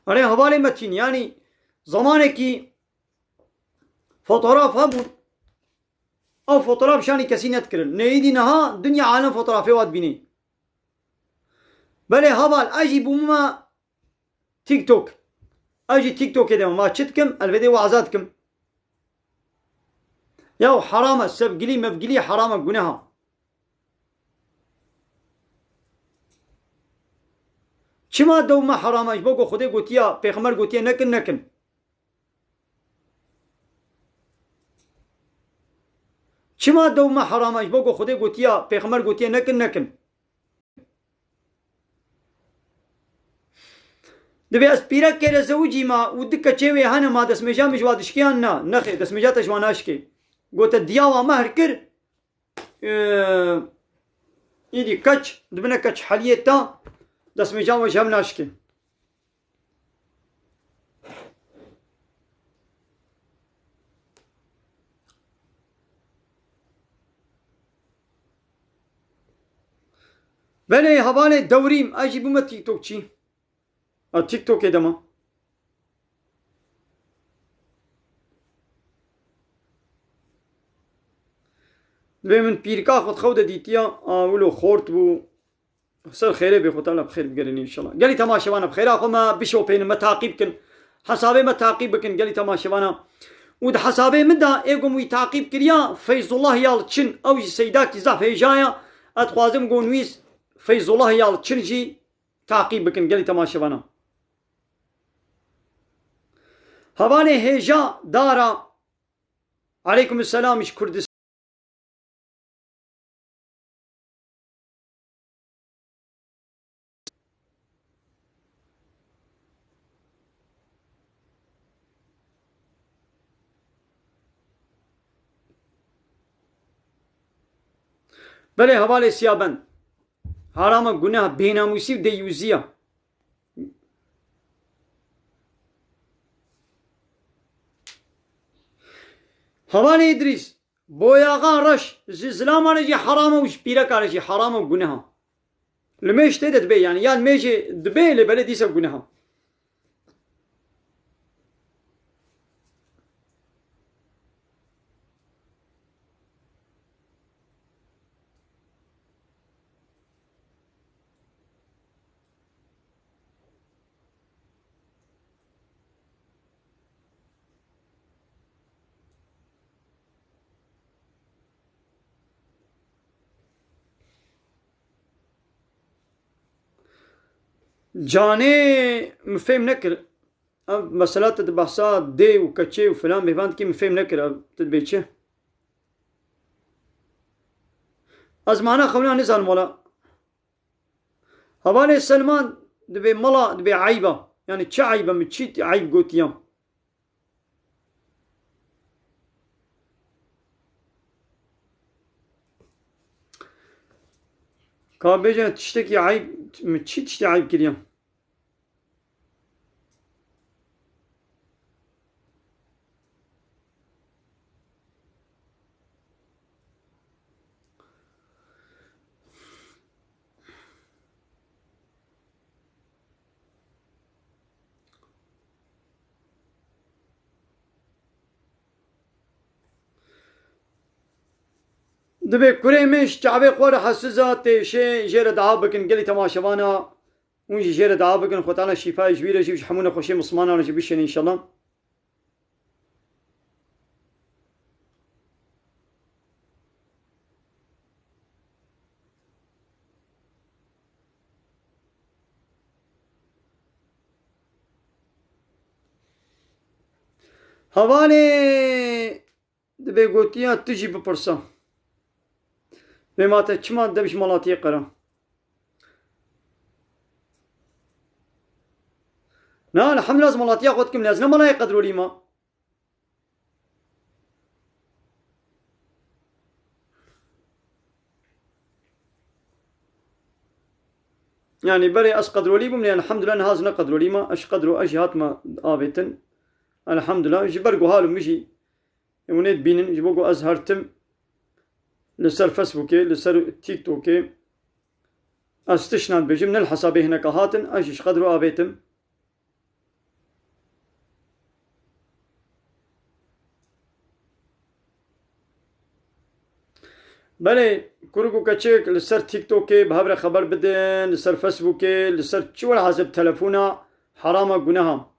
Erê hevalê Metîn, yanî zamanekî fotoğraf hebûn, ew fotoğraf şanî kesî nedikirin. Nê îdî niha dinya alem fotoğrafê wa dibînê. Belê heval, ez jî bûma TikTok. Ez jî TikTokê de me. Ma çi dikim? Elbetê we azad dikim. Ya heram e, sevgilî mevgilî heram e, guneha. Çima dew me heram e? Ji bo ku Xwedê gotiya, Pêxember gotiye nekin, nekin. Çima dew me heram e? Ji bo ku Xwedê gotiya, Pêxember gotiye nekin, nekin. Dibê ez pîrekê re zewicî ma û di keçê wê hene ma destmêja min ji wa dişkê yan na? Nexê, destmêja te ji wa naşkê. Gote diya wa mehr kir, e, îdî keç, dibine keç heliyê ta, destmêja we ji hev naşkê. Belê hevalê dewrîm, ez jî bûme TikTokçî. A TikTokê de ma. Dibê min pîrika xwe di xew de dîtiya, a wilo xort bû. Ser xêrê bê, Xwe Teala bi xêr bigerîne înşallah. Gelî temaşevana bi xêra xwe me bişopênin, me taqîb kin. Hesabê me taqîb bikin, gelî temaşevana. Û di hesabê min de ê ku min wî taqîb kiriya, Feyzullah Yalçin, ew jî seydakî zaf hêja ya. Ez dixwazim ku nivîs Feyzullah Yalçin jî taqîb bikin, gelî temaşevana. Hevalê hêja dara. Aleykum selam ji Kurdistan. Belê hevalê Siyabend. Harama, guneha, bênamûsî û deyûzî ya. Hevalê Îdrîs, boyaxa reş ji zilaman re jî heram e û ji pîreka re jî heram e û guneha. Li mêj tê de dibe, yanî ya li mêjê dibe, lê belê dîsa guneha. Canê, min fêm nekir. Ev mesela tu di behsa dê û keçê û filan bêvan dikî, min fêm nekir. Ev tu dibê çi? Ez mana xewna nizanim wala. Hevalê Selman dibê mala, dibê eyba. Yani çi eyba, min çi eyb gotiya? Ka bêje tiştekî eyb, min çi tiştê eyb kiriya? Dibê kurê min ji çavê xwe re hesiza têşê jê re dua bikin, gelî temaşevana hûn jî jê re dua bikin, Xwe Teala şîfayê ji wî re jî û ji hemû nexweşiyê Mislimanan re jî bişêne înşallah. Hevalê, dibê gotiya tu jî bipirsa. Dibê ma te çima dem ji malatiyê qera? Na, elhamdulillah, ez malatiya xwe dikim, lê ez ne malayê Qedrolî ma. Yani berê ez Qedrolî bûm, lê elhamdulillah niha ez ne Qedrolî ma, ez ji Qedro ez jî hatime avêtin. Elhamdulillah, ji ber ku hal û min jî hûn ê dibînin, ji bo ku ez her tim li ser Facebookê, li ser TikTokê, ez tişt nadibêjim, ne li hesabê hineka hatin, ez jî ji Qedro avêtim. Belê, kurik û keçik li ser TikTokê bi hev re xeber bidin, li ser Facebookê, li ser çi welhasil bi telefona herama guneha.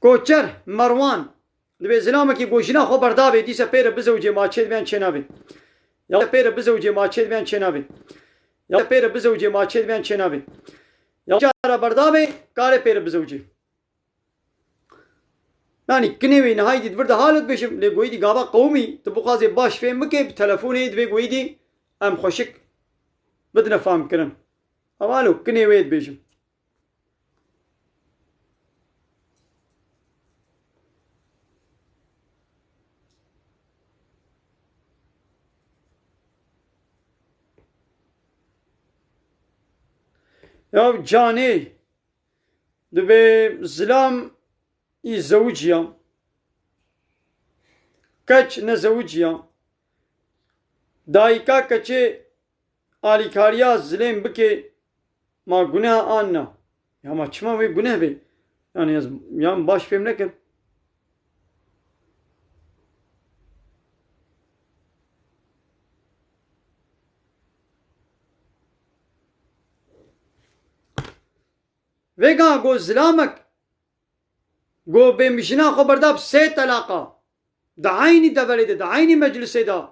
Koçer Merwan, dibê zilamekî ku jina xwe berdabê, dîse pê re bizewicê ma çê dibe yan çê nabe. Ya pê re bizewicê ma çê dibe yan çê nabe. Ya pê re bizewicê ma çê dibe yan çê nabe. Ya cara berdabê, kare pê re bizewicê. Yanî kinê wê niha êdî di vir de halo dibêjim, lê ku êdî gava qewimî, tu bixwazê baş fêm bikê, bi telefonê dibê ku êdî em xweşik bidine famkirin. Ew halo kinê wê dibêjim. Ya canê, dibê zilam î zewiciya. Keç nezewiciya. Dayika keçê alîkariya zilêm bike, ma guneh an na? Ya ma çima wê guneh be? Yani ez, ya baş fêm nekin. Vêga go zilamek, go bê mijina xwe berda bi sê telaqa. Di eynî deverê de, di eynî meclisê de,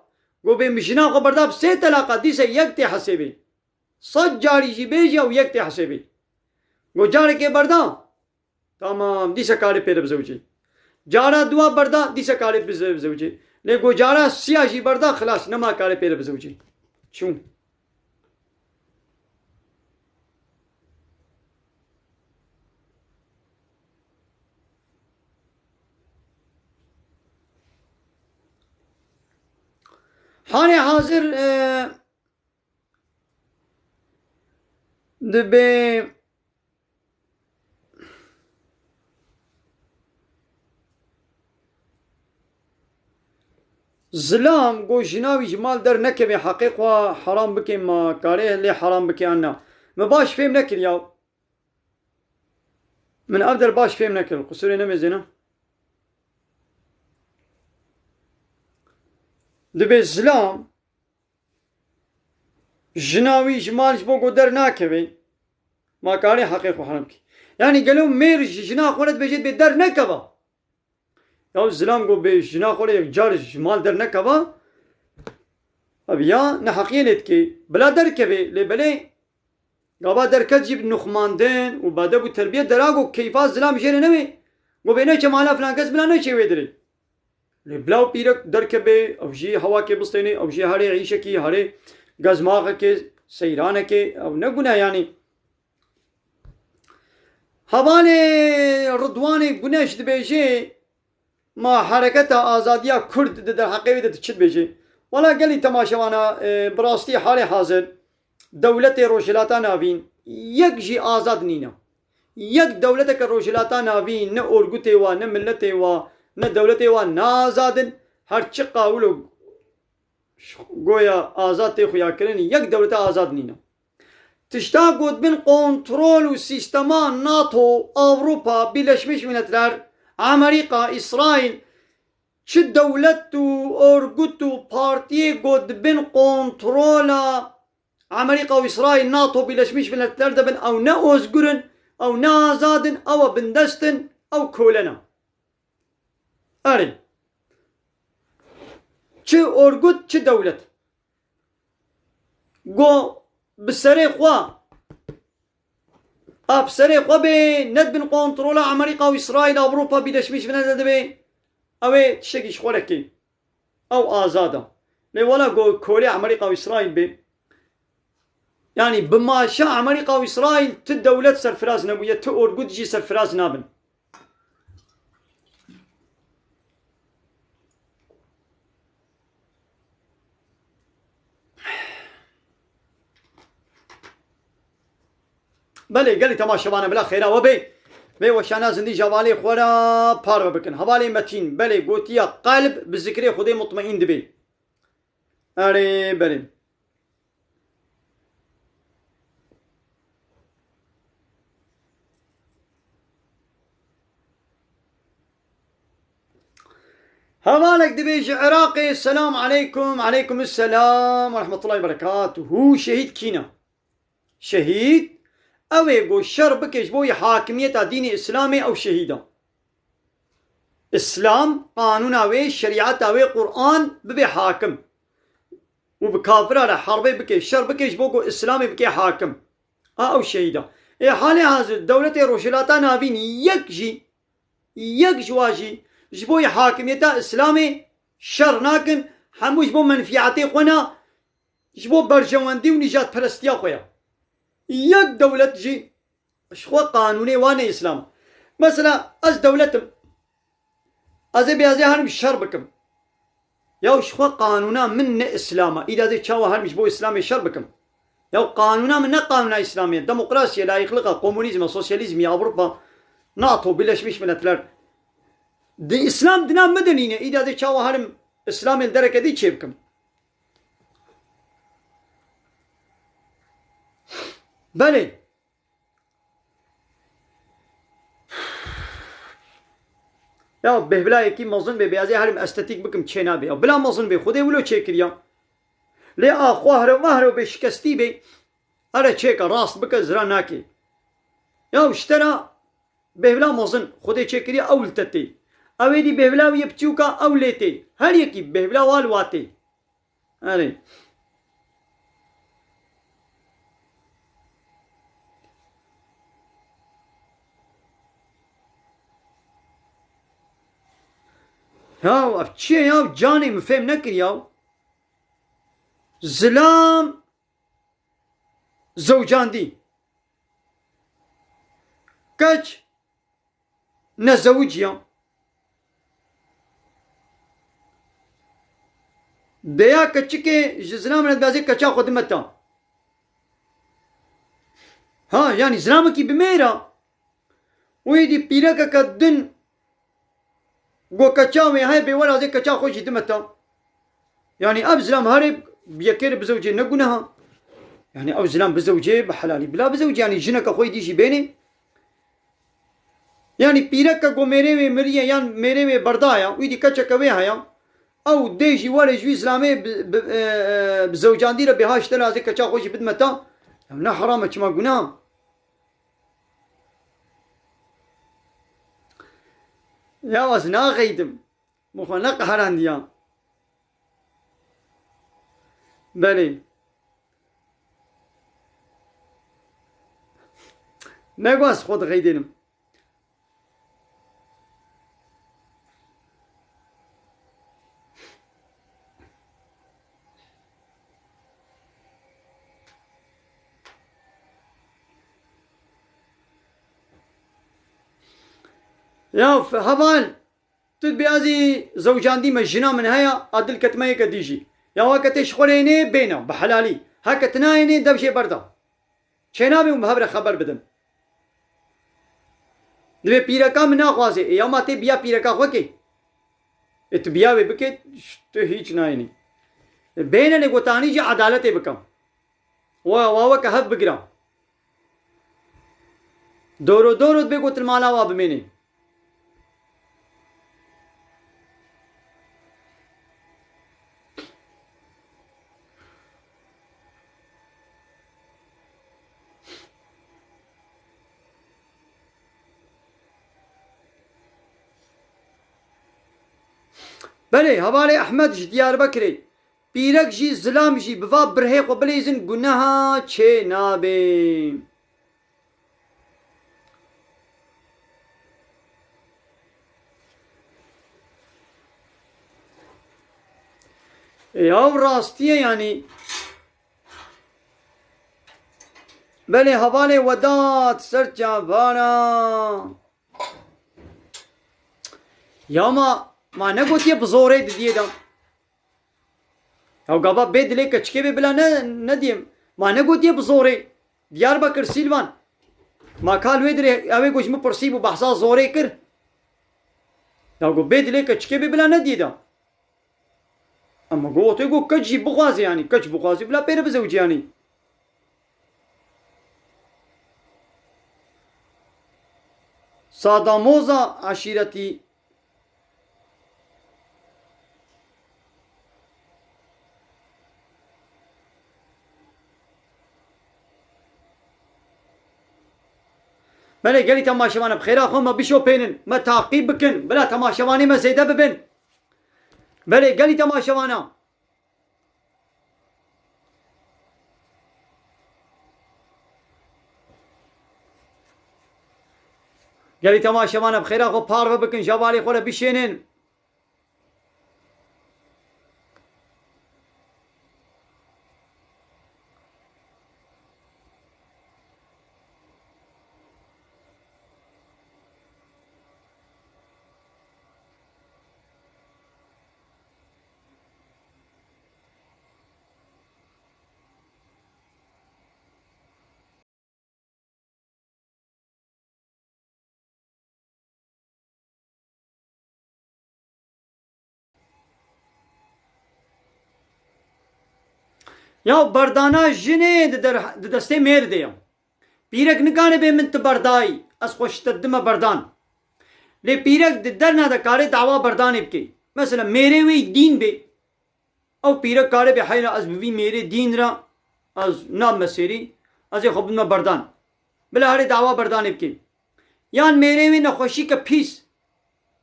go bê mijina xwe berda bi sê telaqa, dîse yek tê hesêbê. Sed carî jî bêjî ew yek tê hesêbê. Go carekê berda, tamam, dîse karê pê re bizewicê. Cara dua berda, dîse karê bize-, bizewicê. Lê go cara siya jî berda, xilas, nema karê pê re bizewicê. Çûn. Halê hazir, e, dibê zilam go jina wî ji mal dernekeve, heqê xwe heram bike, ma karê lê heram bike an na? Min baş fêm nekir ya. Min ev der baş fêm nekir. Qusûrê nemêzêne. Dibê zilam jina wî ji mal ji bo ku dernakeve, ma karê heqê xwe heram kî? Yanî gelo mêr ji jina xwe re dibêje dibê dernekeva? Ya zilam ku bê jina xwe re yek car ji mal dernekeva, ev ya neheqiyê lê dike. Bila derkeve, lê belê gava derket jî bi nuxmandin û bi edeb û terbiyet dera ku keyfa zilam jê re newê. Ku bê neçe mala filan kes bila neçê wê dirê. Lê bila ew pîrek derkeve, ew jî hewakê bistênê, ew jî herê îşekî, herê gezmaxekê, seyranekê, ew ne gune yanî. Hevalê Ridwanê Guneş dibêje, ma hereketa azadiya Kurd di derheqê wê de tu çi dibêjî? Wela gelî temaşevana, e, bi rastî halê hazir dewletê Rojhilata Navîn yek jî azad nîne. Yek dewleteke Rojhilata Navîn ne orgutê wa, ne miletê wa, ne dewletê wa ne azad in. Her çi qawil û goya azad tê xuyakirin, yek dewleta azad nîne. Tişta ku di bin kontrol û sîstema NATO, Avrupa, Birleşmiş Milletler, Amerîka, Îsraîl, çi dewlet û örgüt û partiyê ku di bin kontrola Amerîka û Îsraîl, NATO, Birleşmiş Milletler de bin, ew ne ozgur in, ew ne azad in, ew bindest in, ew kole ne. Erê. Çi örgüt, çi dewlet. Go bi serê xwe, a bi serê xwe bê, ne di bin kontrola Amerîka û Îsraîl, Avrupa, Birleşmiş Milletler de bê, ew ê tiştekî ji xwe re kê. Ew azad e. Lê wela go kolê Amerîka û Îsraîl bê. Yanî bi maşa Amerîka û Îsraîl ti dewlet serfiraz nebûye, ti örgüt jî serfiraz nabin. Belê, gelî temaşevane bila xêra we bê. Vê weşana zindî ji hevalê xwe re parve bikin. Hevalê Metîn, belê, gotiya qelb bi zikrê Xwedê mutmeîn dibê. Erê, belê. Hevalek dibê ji Iraqê, selam aleykum, aleykum selam ve rahmetullahi ve berekatuhu. Şehîd kî ne? Şehîd, ew ê ku şer bike ji bo yê hakimiyeta dînê Îslamê, ew şehîd e. Îslam, qanûna wê, şerîeta wê, Qur'an bibe hakim. Û bi kafira re herbê bike, şer bike ji bo ku Îslamê bike hakim. A ew şehîd e. Ê halê hazir dewletê Rojhilata Navîn yek jî, yek ji wa jî ji bo yê hakimiyeta Îslamê şer nakin, hemû ji bo menfîetê xwe ne, ji bo berjewendî û nîjadperestiya xwe ye. Yek dewlet jî ji xwe qanûnê wan ê Îslam. Mesela ez dewlet im. Ez ê bê ez ê herim şer bikim. Ya ji xwe qanûna min ne Îslam e. Îda ez ê çawa herim ji bo Îslamê şer bikim? Ya qanûna min ne qanûna Îslamê ye. Demokrasî ye, layîqlîq e, komunîzm e, sosyalîzm ye, Avrupa, NATO, Birleşmiş Milletler. Di Îslam dina min de nîne. Îda ez ê çawa herim Îslamê li dereke dî çêbikim? Belê. Ya bêhvila yekî mezin bê, bê ez ê herim estetîk bikim, çê nabe. Ya bila mezin bê, Xwedê wilo çêkiriya. Lê a xwahre mahre û bê şikestî bê, here çêke, rast bike, zira nake. Ya ji te re bêhvila mezin, Xwedê çêkiriya, ew li te tê. Ew ê dî bêhvila wî yê piçûka, ew lê tê. Her yekî bêhvila wa li wa tê. Erê. Ya ev çi ye ya? Canê min fêm nekir ya. Zilam zewcandî. Keç nezewiciya. Deya keçikê ji zilamê re dibê ez ê keça xwe dimeta. Ha, yanî zilamekî bi mêr e. Wî dî pîrekeke din go keça wê heye bê were ez ê keça xwe jî dimeta. Yanî ev zilam herê bi yekê re bizewcê ne guneh e. Yanî ew zilam bizewcê bi helalî bila bizewcê, yanî jineke xwe dî jî bênê. Yanî pîreke ku mêrê wê miriye yan mêrê wê berdaye, wî dî keçeke wê heye, ew dê jî were ji wî zilamê bi, bi, e, e, bi zewcandî re bê ha ji te re ez ê keça xwe jî bidime te. Ew ne heram e, çima guneh e? Ya ez naxeydim. Min xwe neqeherandiya. Belê. Nego ez xwe dixeydênim. Ya f-, heval, tu dibê ez ê zewcandî me, jina min heye, a dil ketime yeke dî jî. Ya weke tê ji xwe re yênê, bêne, bi helalî. Heke tu nayênê, dev jê berda. Çênabê hûn bi hev re xeber bidin. Divê pîreka min naxwazê. Ê ya ma tê biya pîreka xwe kê? Ê tu biya wê bike, tu hîç nayênî. Bêne lê gotanî jî edaletê bike. Wa, wa weke hev bigire. Doro doro dibê ku tu li mala wa bimênî. Belê, hevalê Ehmed ji Diyarbekirê. Pîrek jî, zilam jî bi va birhê xwe bilîzin guneha çê nabe. Ê, ew rastî ye yanî. Belê hevalê Wedat ser çavana. Ya ma, ma negotiye bi zorê didiyê de. Ya gava bê dilê keçikê bê bila ne, nediyê. Ma negotiye bi zorê. Diyarbekir, Sîlvan. Ma kal wê dirê, ew ê ku ji min pirsî bû, behsa zorê kir. Ya got bê dilê keçikê bê bila nediyê de. Ama got, wextê got keç jî bixwaze, yanî keç bixwaze, bila pê re bizewicî yanî. Sadamoza eşîretî. Belê gelî temaşevana bi xêra xwe me bişopênin, me taqîb bikin, bila temaşevanê me zêde bibin. Belê gelî temaşevana. Gelî temaşevana bi xêra xwe parve bikin, ji hevalê xwe re bişênin. Ya berdana jinê di der-, di destê mêr de ya. Pîrek nikare bê min tu berdayî, ez xwe ji te dime berdan. Lê pîrek di derna de kare dawa berdanê bike. Mesela mêrê wê dîn bê. Ew pîrek kare bê heyra ez bi vî mêrê dîn re ez nabime sêrî, ez ê xwe bidime berdan. Bila herê dawa berdanê bike. Yan mêrê wê nexweşîke pîs,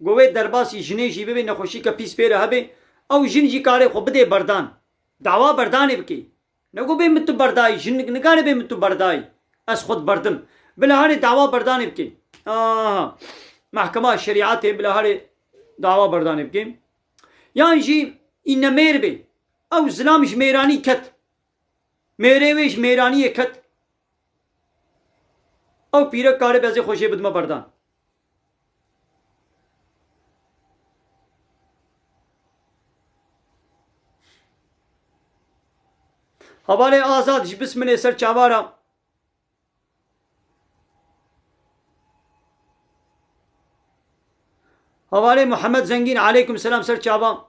go wê derbasî jinê jî bibe, nexweşîke pîs pê re hebe, ew jin jî kare xwe bidê berdan. Dawa berdanê bike. Nego bê min tu berdayî, jinik nikare bê min tu berdayî. Ez xwe diberdim. Bila herê dawa berdanê bike. Aha. Mehkema şerîetê bila herê dawa berdanê bike. Yan jî îne mêr bê. Ew zilam ji mêranî ket. Mêrê wê ji mêraniyê ket. Ew pîrek kare bezê xwe jê bidime berdan. Hevalê Azad ji Bismilê ser çavara. Hevalê Muhammed Zengîn, aleykum selam ser çava.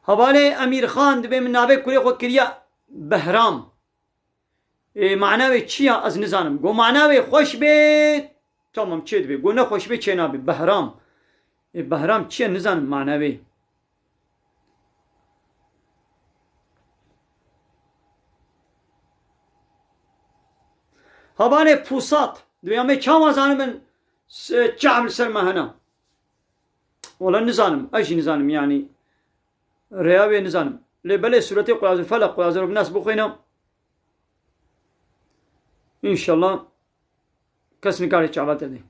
Hevalê Emîr Xan dibê min navê kurê xwe kiriya Behram. Ê, mana wê çi ya? Ez nizanim. Go mana wê xweş bê, tamam, çê dibê. Go nexweş bê, çê nabê. Behram. Ê, Behram çi ye? Nizanim mana wê. Hevalê Pusat. Dibê em ê çawa zanibin s-, çav li ser me hene? Wala nizanim. Ez jî nizanim yanî. Rêya wê nizanim. Lê belê sûretê Qulazul Felaq, Qulazul Nas bixwîne. Înşallah kes nikare çava te dê.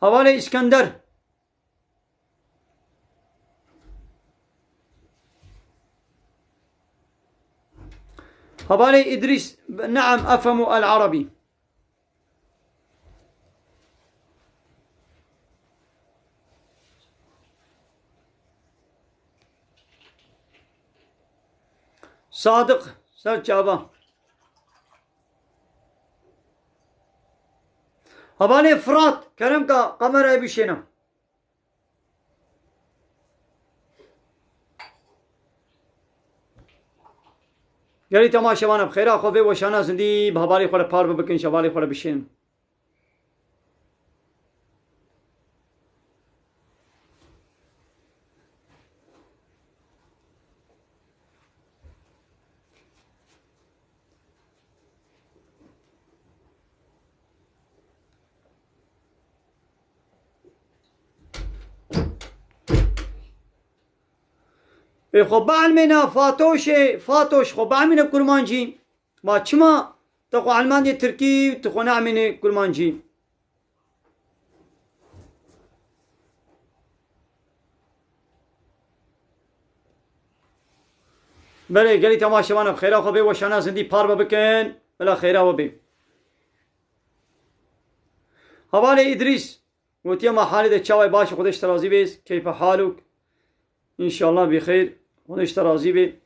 Hevalê Îskender. Hevalê Îdrîs, neam, efhemu el-Arabî. Sadiq, ser çava. Hevalê Firat, kerem ka kamerayê bişêne. Gelî temaşevana bi xêra xwe vê weşana zindî bi hevalê xwe re par bibikin, ji hevalê xwe re bişênin. Ê xwe bielmêne Fatoşê, Fatoş xwe bielmêne kurmancî. Ma çima te xwe elmandê tirkî û tu xwe neelmênê kurmancî? Belê, gelî temaşevana bi xêra xwe bê weşana zindî parve bikin. Bila xêra we bê. Hevalê Îdrîs, gotiye ma halê de çawa ye, baş, Xwedê ji te razî bê, keyfe halok. Înşallah bi xeyr, Xwedê ji te razî bê.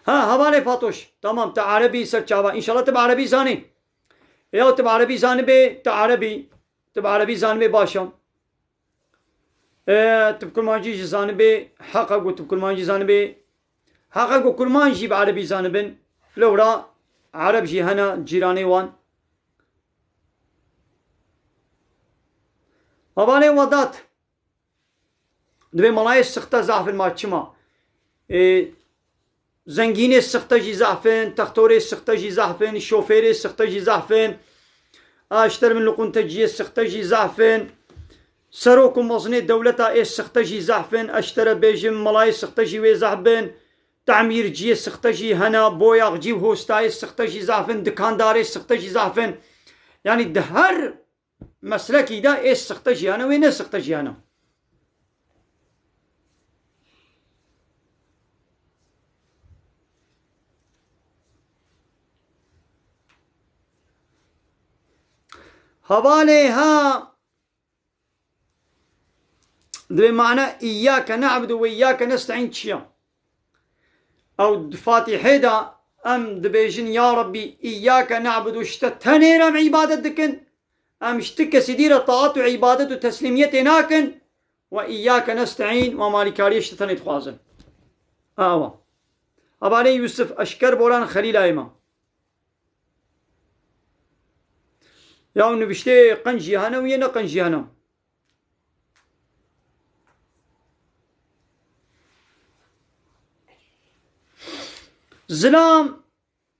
Ha, hevalê Fatoş, tamam, te erebî ser çava. Înşallah te bi erebî zanî. Ya te bi erebî zanibê, te erebî, te bi erebî zanibê baş e. E, tu bi kurmancî jî zanibê, heqa ku tu bi kurmancî zanibê, heqa ku kurmanc jî bi erebî zanibin, lewra ereb jî hene cîranê wan. Hevalê Wedat, dibê melayê sixte zaf in, ma çima? E, Zengînê sixte jî zehf in, textorê sixte jî zehf in, şofêrê sixte jî zehf in. A ji te re min liqûnteciyê sixte jî zehf in. Serok û mezinê dewleta ê sixte jî zehf in. Ez ji te re bêjim, melayê sixte jî wê zehf bin. Temîrciyê sixte jî hene, boyaxcî û hostayê sixte jî zehf in, dikandarê sixte jî zehf in. Yanî di her meslekî de ê sixte jî hene, wê ne sixte jî hene. Hevalê ha, dibê mana îyyâke ne'budu ve îyyâke nesta'în çi ya? Ew di Fatîhê de em dibêjin, ya Rabbî, îyyâke ne'budu, ji te tenê re em îbadet dikin. Em ji ti kesî dî re taat û îbadet û teslîmiyetê nakin. Ve îyyâke nesta'în, we malîkariyê ji te tenê dixwazin. Awa. Hevalê Yûsif, eşker boran xelîlayê me. Ya niviştê qenc jî hene û yê ne qenc jî hene. Zilam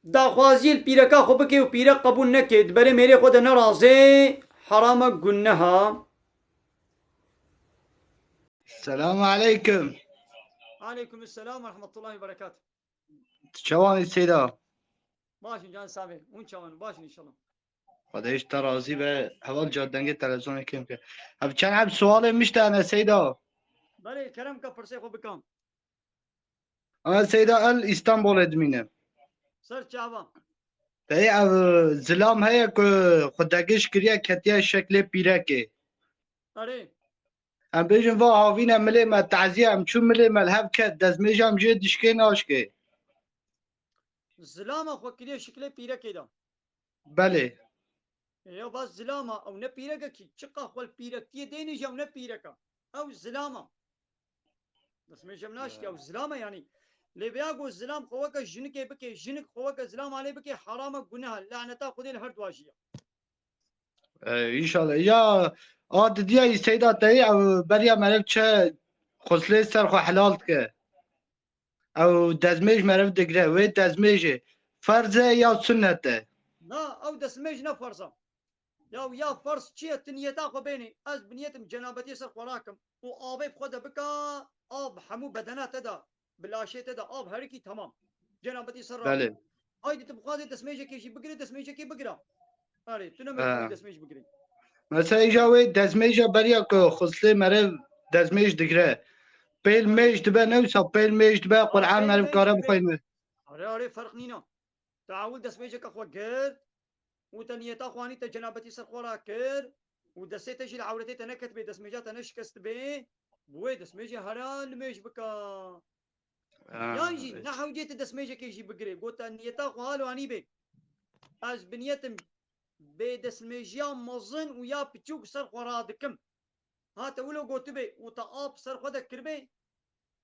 daxwaziyê li pîreka xwe bike û pîrek qebûl neke, di berê mêrê xwe de nerazê, heram e, guneh e. Selamu aleykum. Aleykum selam ve rahmetullahi ve berekatuh. Tu çawan î Seyda? Baş in can sabê. Hûn çawan in? Baş in înşallah. Xwedê ji te razî be. Heval, ca dengê televîzyonê kêm ke. Ev çend heb sualê min ji te hene Seyda. Belê, kerem ke pirsê xwe bikan. Ama Seyda, el Îstanbulê dimîne. Ser çava. Peyê ev zilam heye ku xwedegij kiriye, ketiye şeklê pîrekê. Erê. Em bêjin va havîne milê me, tazîye, em çû milê me li hev ket, dezmêja em jê dişkê naşkê. Zilama xwe kiriye şiklê pîrekê de. Belê. Ya va zilama, ew ne pîrek e kî, çiqa xwe li pîrektiyê dênî jî ew ne pîrek e. Ew zilama. Destmêj em naşkê, ew zilama yanî. Lê vêya ku zilam xwe weke jinikê bike, jinik xwe weke zilama lê bike, heram e, guneh e, laneta Xwedê li her dua jî ye. E, înşallah. Ya, a didiya î Seyda te yî, ew beriya meriv çi xuslê ser xwe helal dike. Ew dezmêj meriv digre. Wê dezmêjê ferz e ya sunnet e? Na, ew destmêj ne ferz e. Ya, ya ferz çi ye? Tu niyeta xwe bênî. Ez bi niyetim cenabetiyê ser xwe rakim û avê bi xwe de bika, av hemû bedena te de, bi laşê te de av herikî, temam. Cenabetî ser rakî. Belê. Haydî tu bixwazê destmêjekê jî bigirê, destmêjekê bigire. Erê, tu ne mecbûr destmêj bigirê. Mesela îja wê dezmêja beriya ku xuslê meriv dezmêj digire. Pêl mêj dibe, ne wisa pêl mêj dibe, Quran meriv kare bixweyne. Erê, erê, ferq nîna. Te ewil destmêjeke xwe girt û te niyeta xwe anî, te cenabetî ser xwe rakir û destê te jî li ewretê te neketibê, destmêja te neşikestibê, bi wê destmêjê here nimêj bike. Ha, yan jî ne hewcê tu destmêjekê jî bigirê, got te niyeta xwe halo anîbê. ez bi niyetim bê destmêjiya mezin û ya piçûk ser xwe radikim. Hate wilo gotibê û te ap ser xwe de kiribê,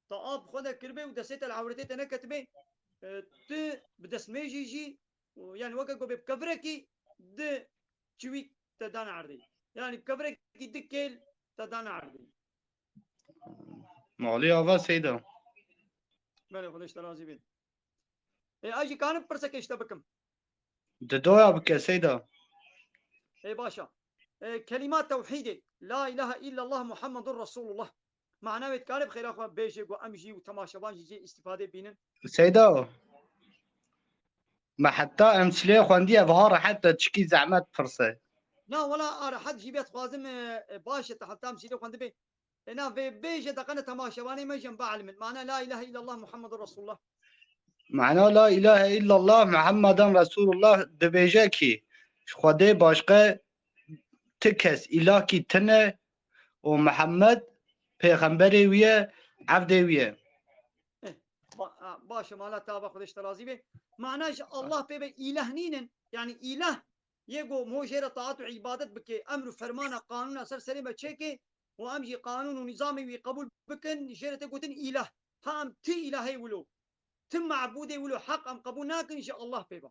te ap xwe de kiribê û destê te li ewretê te neketibê, e, tu bi destmêjî jî, û yani weke ku bê bi kevirekî di çiwîk te dane erdê. Yani bi kevirekî di kêl te dane erdê. Malî ava Seyda. Belê, Xwedê ji te razî bê. Ê, ez jî kanim pirseke ji te bikim. Di doya bike Seyda. Ê, baş e. Ê, kelîma tewhîdê, La ilahe illallah Muhammedun Resulullah. Mana wê dikare bi xêra xwe bêje ku em jî û temaşevan jî jê îstîfadê bînin. Seyda. Me heta emsîlê xwendiye, ev ha rehet e, çikî zehmet pirse. Na, wela a rehet jî bê dixwazim, e, e, baş e, te heta emsîlê xwendibê. Ê, na, vê bêje deqene temaşevanê me jî em bielimin. Mana La ilahe illallah Muhammedun Resulullah. Mana La ilahe illallah Muhammeden Resulullah dibêje kî ji Xwedê başqe ti kes îlahkî tine û Muhammed pêxemberê wî ye, evdê wî ye. Ba-, a, baş e, mala te ava, Xwedê ji te razî bê. Mana ji Allah pê ve îlah nînin. Yani îlah yê ku mo jê re taat û îbadet bike, emr û fermana, qanûna ser serê me çêke û em jî qanûn û nîzamê wî qebûl bikin, jê re tê gotin îlah. Ha em ti îlahê wilo, ti mabûdê wilo heq em qebûl nakin ji Allah pê ve.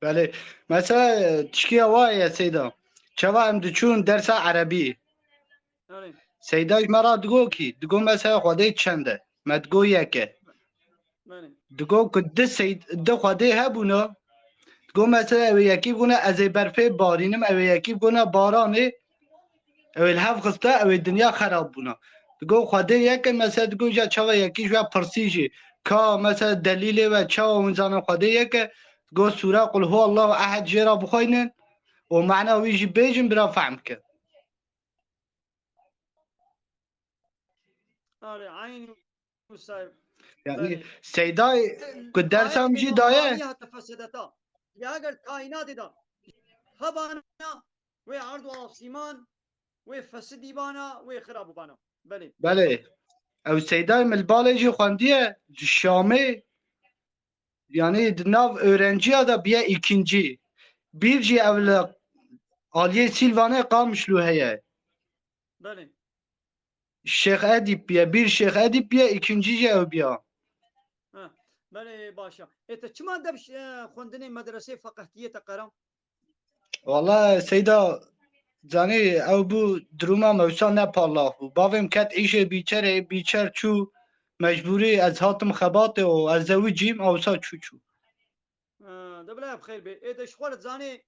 Belê. Mesela, e, tişkiya wa ye Seyda. Çawa em diçûn dersa erebî. Yani, Seyda ji me re digo kî, digo mesela Xwedê çend e? Me digo yek e. yani. Digo ku di Seyd-, di Xwedê hebûna. Digo mesela ew ê yekî bigona ez ê berfê barînim, ew ê yekî bigona baranê. Ew ê li hev xiste, ew ê dinya xerab bûna. Digo Xwedê yek e, mesela digo ja çawa yekî ji we pirsî jî. Ka mesela delîlê we çawa hûn zanin Xwedê yek e. Digo sûra Qul huwallahu ehed jê re bixweynin. Û mana wî jî bêjin bira fehm bikin. Are, eyn musayb. Yani Belê. Seyda ku dersa min jî daye. Hate fesedeta. Ya eger kainatê de hebana wê erd û asîman, wê fesidî bana, wê xirab bana. Belê. Belê. Ew Seyda Milbalê jî xwendiye di Şamê. Yani di nav öğrenciya da biye ikinci. Bir jî ev li aliyê Silvanê Qamişlo heye. Belê. Şêx Edîb biye, bir Şêx Edîb biye, ikinci jî ew biya. Ha, belê, baş e. Ê, te çima dev, e, xwendinê medresê feqehtiyê te qera? Wala Seyda, zanî ew bû duruma me wisa ne parlax bû. Bavê min ket îşê bîçerê, bîçer çû, mecbûrî ez hatim xebatê û ez zewicîm, ew wisa çû çû. Ha, de bila bi xêr bê. Ê, de ji xwe re zanê,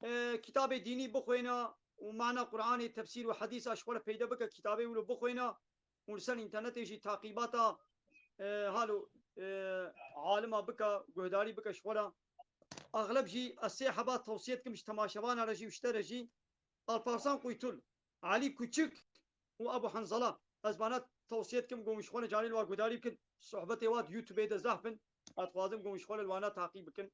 e, kitabê dînî bixwêne û mana Qur'anê, tefsîr û hedîsa ji xwe re peyde bike, kitabê wilo bixwêne û li ser înternetê jî taqîbata, e, halo, e, alima bike, guhdarî bike ji xwe re. Axleb jî ez sê heba tewsiye dikim ji temaşevana re jî û ji te re jî. Alparslan Quytul, Elî Kuçik û Ebu Hanzala. Ez vana tewsiye dikim, ku ji xwe re carê li wa guhdarî bikin. Sohbetê wa di YouTubeê de zehf in. Ez dixwazim, ku ji xwe re li wana taqîb bikin.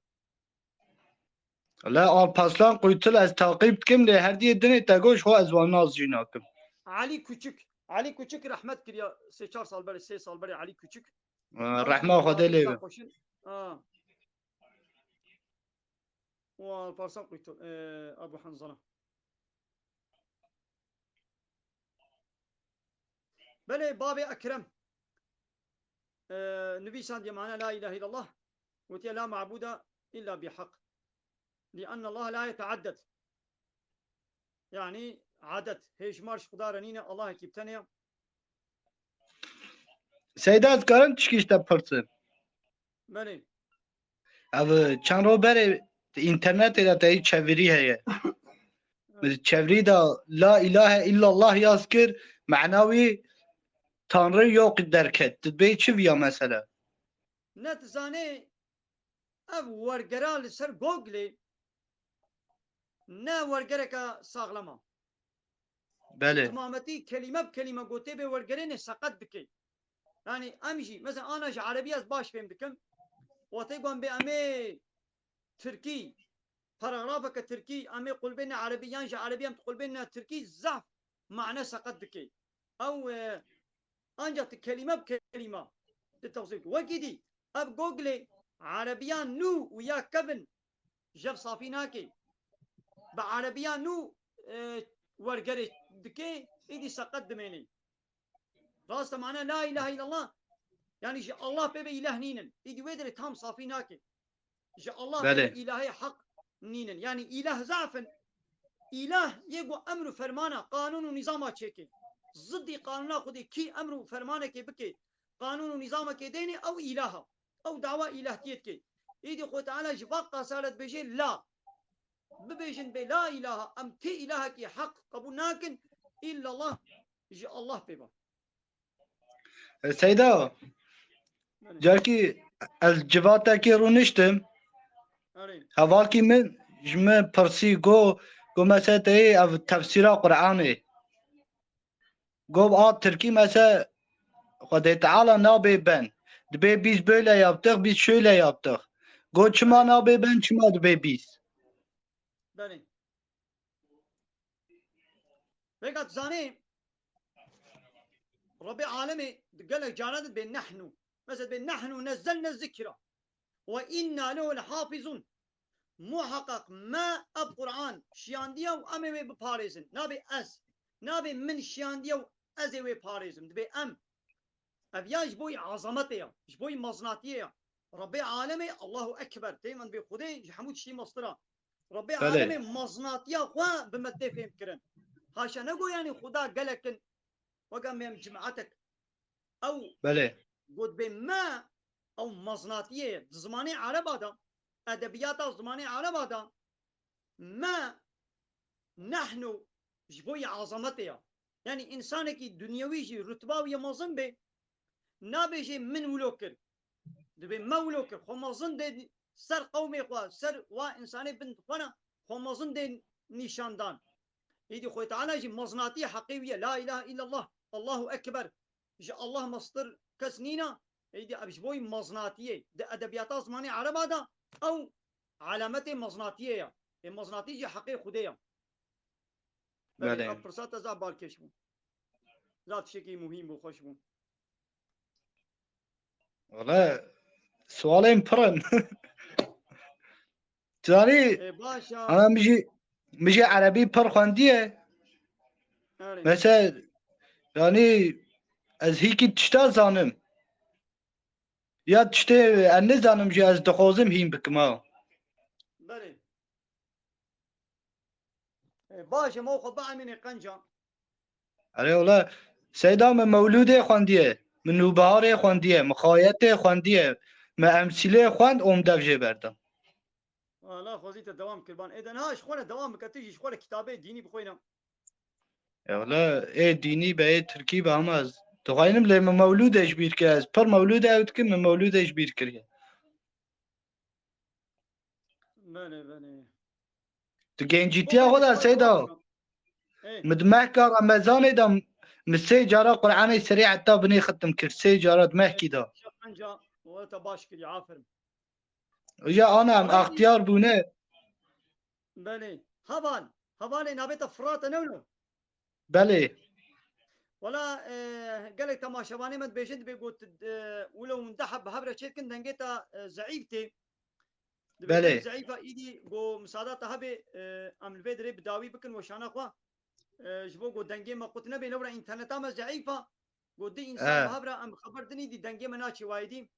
Le Alparslan Quytul ez taqîb dikim, lê her diyê dinê te got ji xwe ez wan nas jî nakim. Elî Kuçik. Elî Kuçik rehmet kiriya sê çar sal berê, sê sal berê Elî Kuçik. Rehma Xwedê lê be. Xweşin. Ha. Û Alparslan Quytul, e, Ebu Hanzala. Belê, Babê Ekrem, e, nivîsandiye mana La ilahe illallah, gotiye, "La ma'buda illa bi haq. Li anna Allah la yeteaddet." Yani adet, hêjmar ji Xuda re nîne, Allahekî bi tenê ye. Seyda, ez karim tişkî ji te pirsim? Belê. Ev çend roj berê di înternetê de teyî çevirî heye. Min di çevirî de La ilahe illallah yaz kir, mana wî Tanrı yok derket. Dibê çi viya mesela? Ne dizanê ev wergera li ser Google ne wergereke saxlem e. Belê. Timametî kelîme bi kelîme gotê bê wergerê ne seqet dike. Yani em jî, mesela ana ji erebî ez baş fêm dikim. Wextê ku em bê em ê tirkî, paragrafeke tirkî, em ê qulbêne erebî, yan ji erebî em diqulbêne tirkî, zehf mane seqet dike. Ew, e, ancak tu kelîme bi kelîme di tewsîf. Wekî dî, ev Google erebiyan nû û ya kevin jev safî nake. Bi erebiya nû, e, wergerê dike, êdî seqet dimênê. Rast e, mana la ilahe illallah, yani ji Allah pê ve îlah nînin. Êdî wê dirê tam safî nake. Ji Allah pê ve Belê. îlahê heq nînin. Yani îlah zaf in. Îlah yê ku emr û fermana, qanûn û nîzama çêke. Ziddî qanûna Xwedê kî emr û fermanekê bike, qanûn û nîzamekê dêne, ew îlah e. Ew dawa îlahtiyê dike. Êdî Xwedê Teala ji va qasara dibêje la. Bibêjin bê la ilaha, em tê îlahekî heq qebûl nakin, illallah, ji Allah pê ve. E, Seyda, Belê. Carkî ez civatekî rûniştim. Erê. Hevalkî min ji min pirsî, go, go, mesela te yê ev tefsîra Qur'anê. Go, a tirkî, mesela Xwedê Teala nabê ben. Dibê biz böyle yaptık, biz şöyle yaptık. Go, çima nabê ben, çima dibê biz? Belê. Vêga tu zanî, Rebê alemê di gelek cara de dibê nehnu. Mesela dibê nehnu nezzelne zikra ve inna lehu lehafizun. Muhaqqaq me ev Qur'an şiyandiye û em ê wê biparêzin. Nabê ez. Nabê min şiyandiye û ez ê wê parêzim. Dibê em. Ev ya ji bo yî azametê ya, ji bo yî mezinatiyê ya. Rebê alemê, Allahu Ekber, tê min dibê Xwedê ji hemû tiştî mestir a. Rebê Belê. alemê mezinatiya xwe bi me tê fêhm kirin. Haşa ne go yanî Xweda gelek in, weke em ê em cemaetek. Ew Belê. got bê me, ew mezinatiyê ye. Di zimanê ereba de, edebiyata zimanê ereba de, me, nehnu, ji bo yî azametê ya. Yani însanekî dunyewî jî rutba wî ya mezin bê, nabêjê min wilo kir. Dibê me wilo kir. Xwe mezin dê ser qewmê xwe, ser wa însanê bin xwe ne, xwe mezin dê nîşan dan. Êdî Xwedê Teala jî mezinatî heqê wî ye. La ilahe illallah, Allahu Ekber. Ji Allah mestir kes nîna. Êdî ev ji bo yî mezinatiyê. Di edebiyata zimanê ereba de ew alametê mezinatiyê ya. Ê mezinatî jî heqê Xwedê ya. Belê, Belê. Ev pirsa te zaf balkêş bû. Zaf tiştekî muhîm bû, xweş bû. Wala, sualên pir in. Zanî, E, baş e. ana min jî, min jî erebî pir xwendiye. Erê. Mesela, yani, ez hîkî tişta zanim. Ya tiştê ez nizanim jî ez dixwazim hîn bikim ha. Belê. E, baş e, ma xwe biemînê qenca. Erê wala, Seyda, min Mewlûdê xwendiye, min Nûbiharê xwendiye, min Xayetê xwendiye, min Emsîlê xwend û min dev jê berda. Wala xwezî te dewam kir ban. Ê de niha ji xwe re dewam bike, tu jî ji xwe re kitabê dînî bixwîne. E wala, ê dînî be, ê tirkî be, ama ez dixwînim lê min Mewlûdê ji bîr kir. Ez pir Mewlûdê ew dikim, min Mewlûdê ji bîr kiriye. Belê, belê. Tu gencîtiya xwe de, Seyda. Ê. Min di mehka Remezanê de min sê cara Qur'anê serî heta binê xitim kir. Sê cara di mehkî de. Şeqenca, we te baş kiriye, aferin. Ya ana em Belê. extiyar bûne. Belê. Heval. Hevalê navê te Firat e, ne wilo? Belê. Wala, e, gelek temaşevanê me dibêjin, dibê got, e, wilo hûn deh heb bi hev re çêdikin, dengê te, e, zeîf tê. Dibêjin Belê. zeîf e, îdî go misada te hebe, e, em li vê dirê bi dawî bikin weşana xwe. E, ji bo go dengê me qut nebe, lewra înterneta me zeîf e. Go di însan He. bi hev re em xeber dinî dî dengê me naçî wayî dî.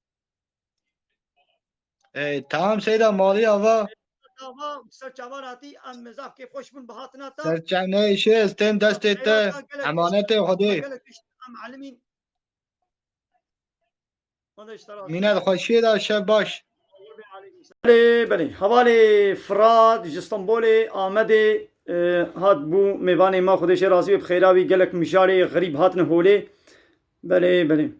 Ê, tamam Seyda, malî ava. Ava, ser çavan hatî, em zaf kêfxweş bûn bi hatina te. Serçe ne işê, ez tên destê te, Xeyra te gelek emanetê tişt, Xwedê. gelek tişt, em elimîn. Xwedê ji te razî. Mîne di xweşiyê de, şev baş. Belê, belê. Hevalê Firat ji Stenbolê, Amedê, e, hat bû mêvanê me, Xwedê jê razî be, bi xeyra wî gelek mijarê xerîb hatine holê. Belê, belê.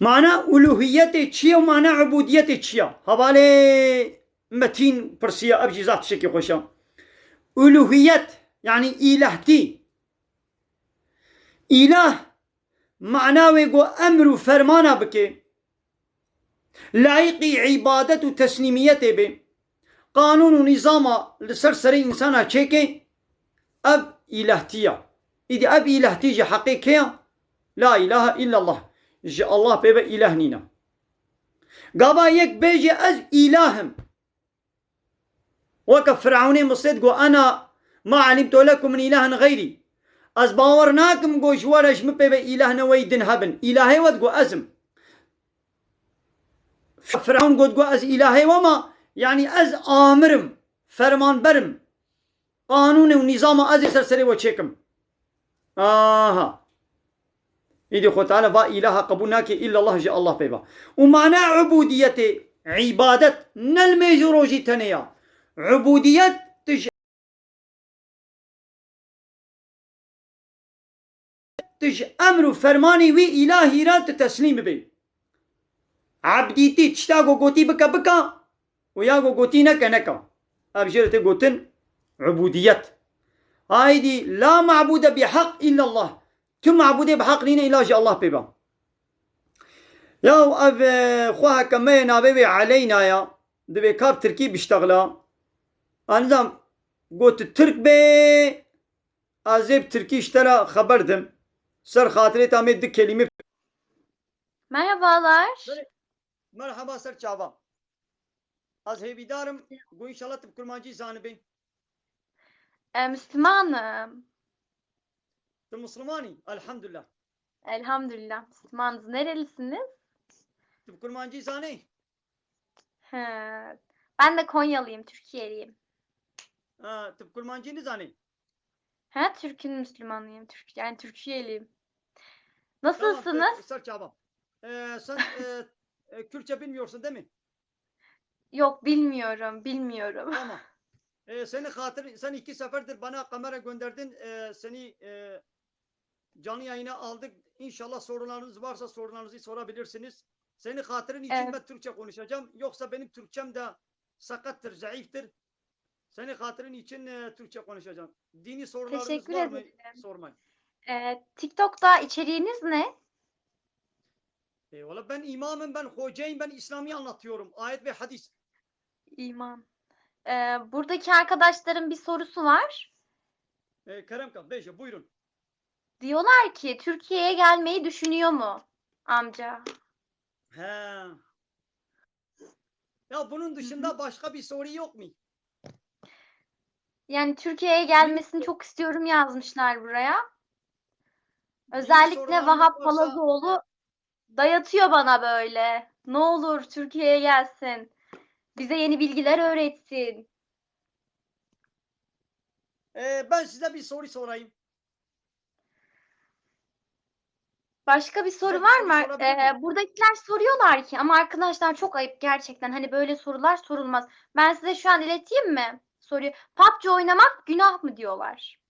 Mana uluhiyetê çi ye û mana ubudiyetê çi ye? Hevalê Metîn pirsiya, ev jî zaf tiştekî xweş e. Uluhiyet, yanî îlehtî. Îlah, mana wê ku emr û fermana bike. Layîqî îbadet û teslîmiyetê be. Qanûn û nîzama li ser serê însana çêke, ev îlehtî ya. Îdî ev îlehtî ji heqê kê ya? La îlahe îllallah. ji Allah pê ve îlah nîne. Gava yek bêje ez îlah im. Weke Firewnê Misrê digot, "Ena ma elimtu lekum min ilahin xeyrî." Ez bawer nakim got ji we re ji min pê ve îlah ne wey din hebin. Îlahê we digot ez im. Firewn got, got, "Ez îlahê we me, yanî ez amir im, fermanber im. Qanûn û nîzama ez ê ser serê we çêkim." Aha. Îdî Xwe Teala va îlaha qebûl nake, îllallah ji Allah pê ve. Û mana ubûdiyetê, îbadet, ne li mêj û rojî tenê ya. Ubûdiyet tu ji tu ji emr û fermanê wî îlahî re tu teslîm bibî. Ebdîtî, tişta ku gotî bike, bike û ya ku gotî neke, neke. Ev jê re tê gotin ubûdiyet. Aydî la ma'bûde bi heq illallah. Tu ma'bûdê bi heq nîne îla ji Allah pê be. Ya ev, e, xwe heke me yê navê wê Eleyna ya. Divê ka bi tirkî biştexila. Anizam got tu tirk bê, ez ê bi tirkî ji te re xeber dim. Ser xatirê te em ê du kelîme. Merhabalar. Merhaba ser çava. Ez hêvîdar im ku înşallah tu bi kurmancî zanibî. E, Müslümanım. Tu Müslümanî? Elhamdülillah. Elhamdülillah, Müslümanız. Nerelisiniz? Tu bi kurmancî zanî? He. Ben de Konyalıyım, Türkiyeliyim. Ha, tu bi kurmancî nizanî? He, Türk'ün Müslümanıyım. Türk, yani Türkiyeliyim. Tamam, peki, nasılsınız? Ser çava. Ee, sen, e, e, Kürtçe bilmiyorsun değil mi? Yok, bilmiyorum, bilmiyorum. Tamam. Ee, seni hatır, sen iki seferdir bana kamera gönderdin. Ee, seni, e, canlı yayına aldık. İnşallah sorularınız varsa sorularınızı sorabilirsiniz. Senin hatırın için, evet, ben Türkçe konuşacağım. Yoksa benim Türkçem de sakattır, zayıftır. Senin hatırın için, e, Türkçe konuşacağım. Dini sorularınız var mı? Teşekkür ederim. Sormayın. E, TikTok'ta içeriğiniz ne? E, valla ben imamım, ben hocayım, ben İslam'ı anlatıyorum. Ayet ve hadis. İmam. E, buradaki arkadaşların bir sorusu var. E, Kerem Kan, buyurun. Diyorlar ki Türkiye'ye gelmeyi düşünüyor mu amca? He. Ya bunun dışında başka bir soru yok mu? Yani Türkiye'ye gelmesini çok istiyorum yazmışlar buraya. Özellikle Vahap Palazoğlu dayatıyor bana böyle. Ne olur Türkiye'ye gelsin. Bize yeni bilgiler öğretsin. Ee, ben size bir soru sorayım. Başka bir soru var mı? Ee, buradakiler soruyorlar ki, ama arkadaşlar çok ayıp gerçekten. Hani böyle sorular sorulmaz. Ben size şu an ileteyim mi soruyu? PUBG oynamak günah mı diyorlar.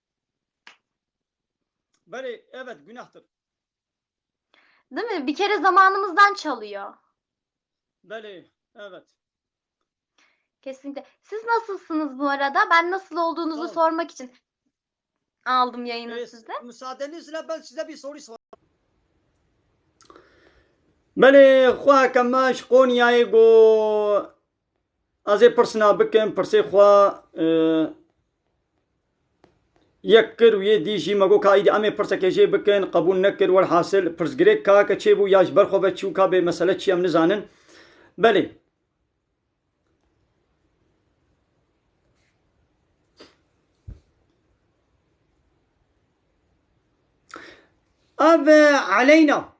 Belê, evet, günahtır. Değil mi? Bir kere zamanımızdan çalıyor. Belê, evet. Kesinlikle. Siz nasılsınız bu arada? Ben nasıl olduğunuzu sormak için aldım yayını sizi. Müsaadenizle ben size bir soru sorayım. Belê, xwe heke me ji Qonyayê got, ez ê pirsina bikim, pirsê xwe, e, yek kir û yê dî jî me got ka îdî em ê pirsekê jê bikin, qebûl nekir, welhasil pirsgirêk ka ke çêbû ya ji ber xwe ve çû ka bê mesele çi em nizanin. Belê. Ev, e, Eleyna.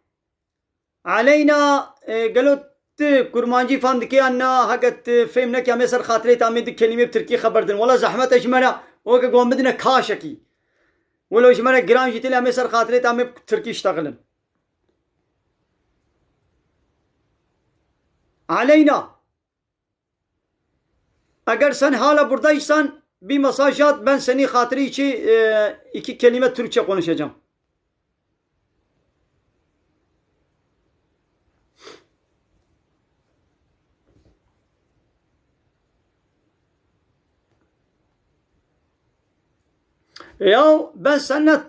Eleyna, e, gelo tu kurmancî fam dikê yan na? Heke tu fêm nekî, em ê ser xatirê te em ê du kelîmê bi tirkî xeber din. Wela zehmet e ji me re, weke got bidine kaşekî. Welo ji me re giran jî tê, lê em ê ser xatirê te em ê bi tirkî ştexilin. Eleyna. Eger sen hala buradaysan, bir mesaj at, ben senin hatırı için, e, iki kelime Türkçe konuşacağım. Ya ben seninle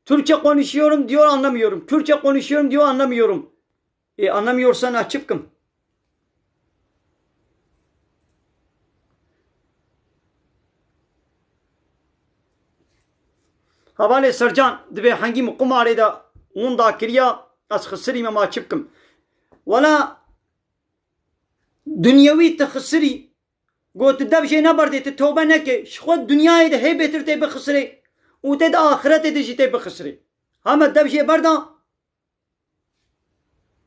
Türkçe konuşuyorum diyor, anlamıyorum. Kürtçe konuşuyorum diyor, anlamıyorum. E, anlamıyorsan açıp kim? Hevalê Sercan, divê hengî min qumarê de winda kiriya, Ez xisirî me, ma çi bikim? Wela dinyewî tu xisirî. Got, tu dev jê neberdê, tu tewbe neke. Ji xwe dinyayê de hê bêtir tê bixisirê û tê di axiretê de jî tê bixisirê. Heme dev jê berda,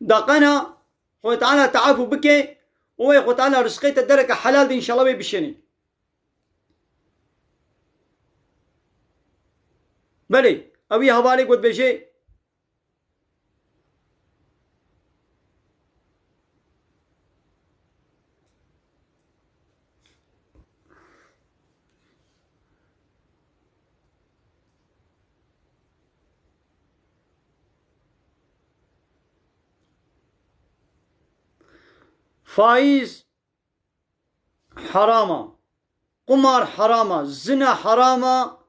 daqena, Xwedê Teala teafû bike û wê Xwedê Teala rizqê te dereke helal de înşallah wê bişênê. Belê, ew ê hevalê got bêjê, Faîz heram a, qumar heram a, zina heram a,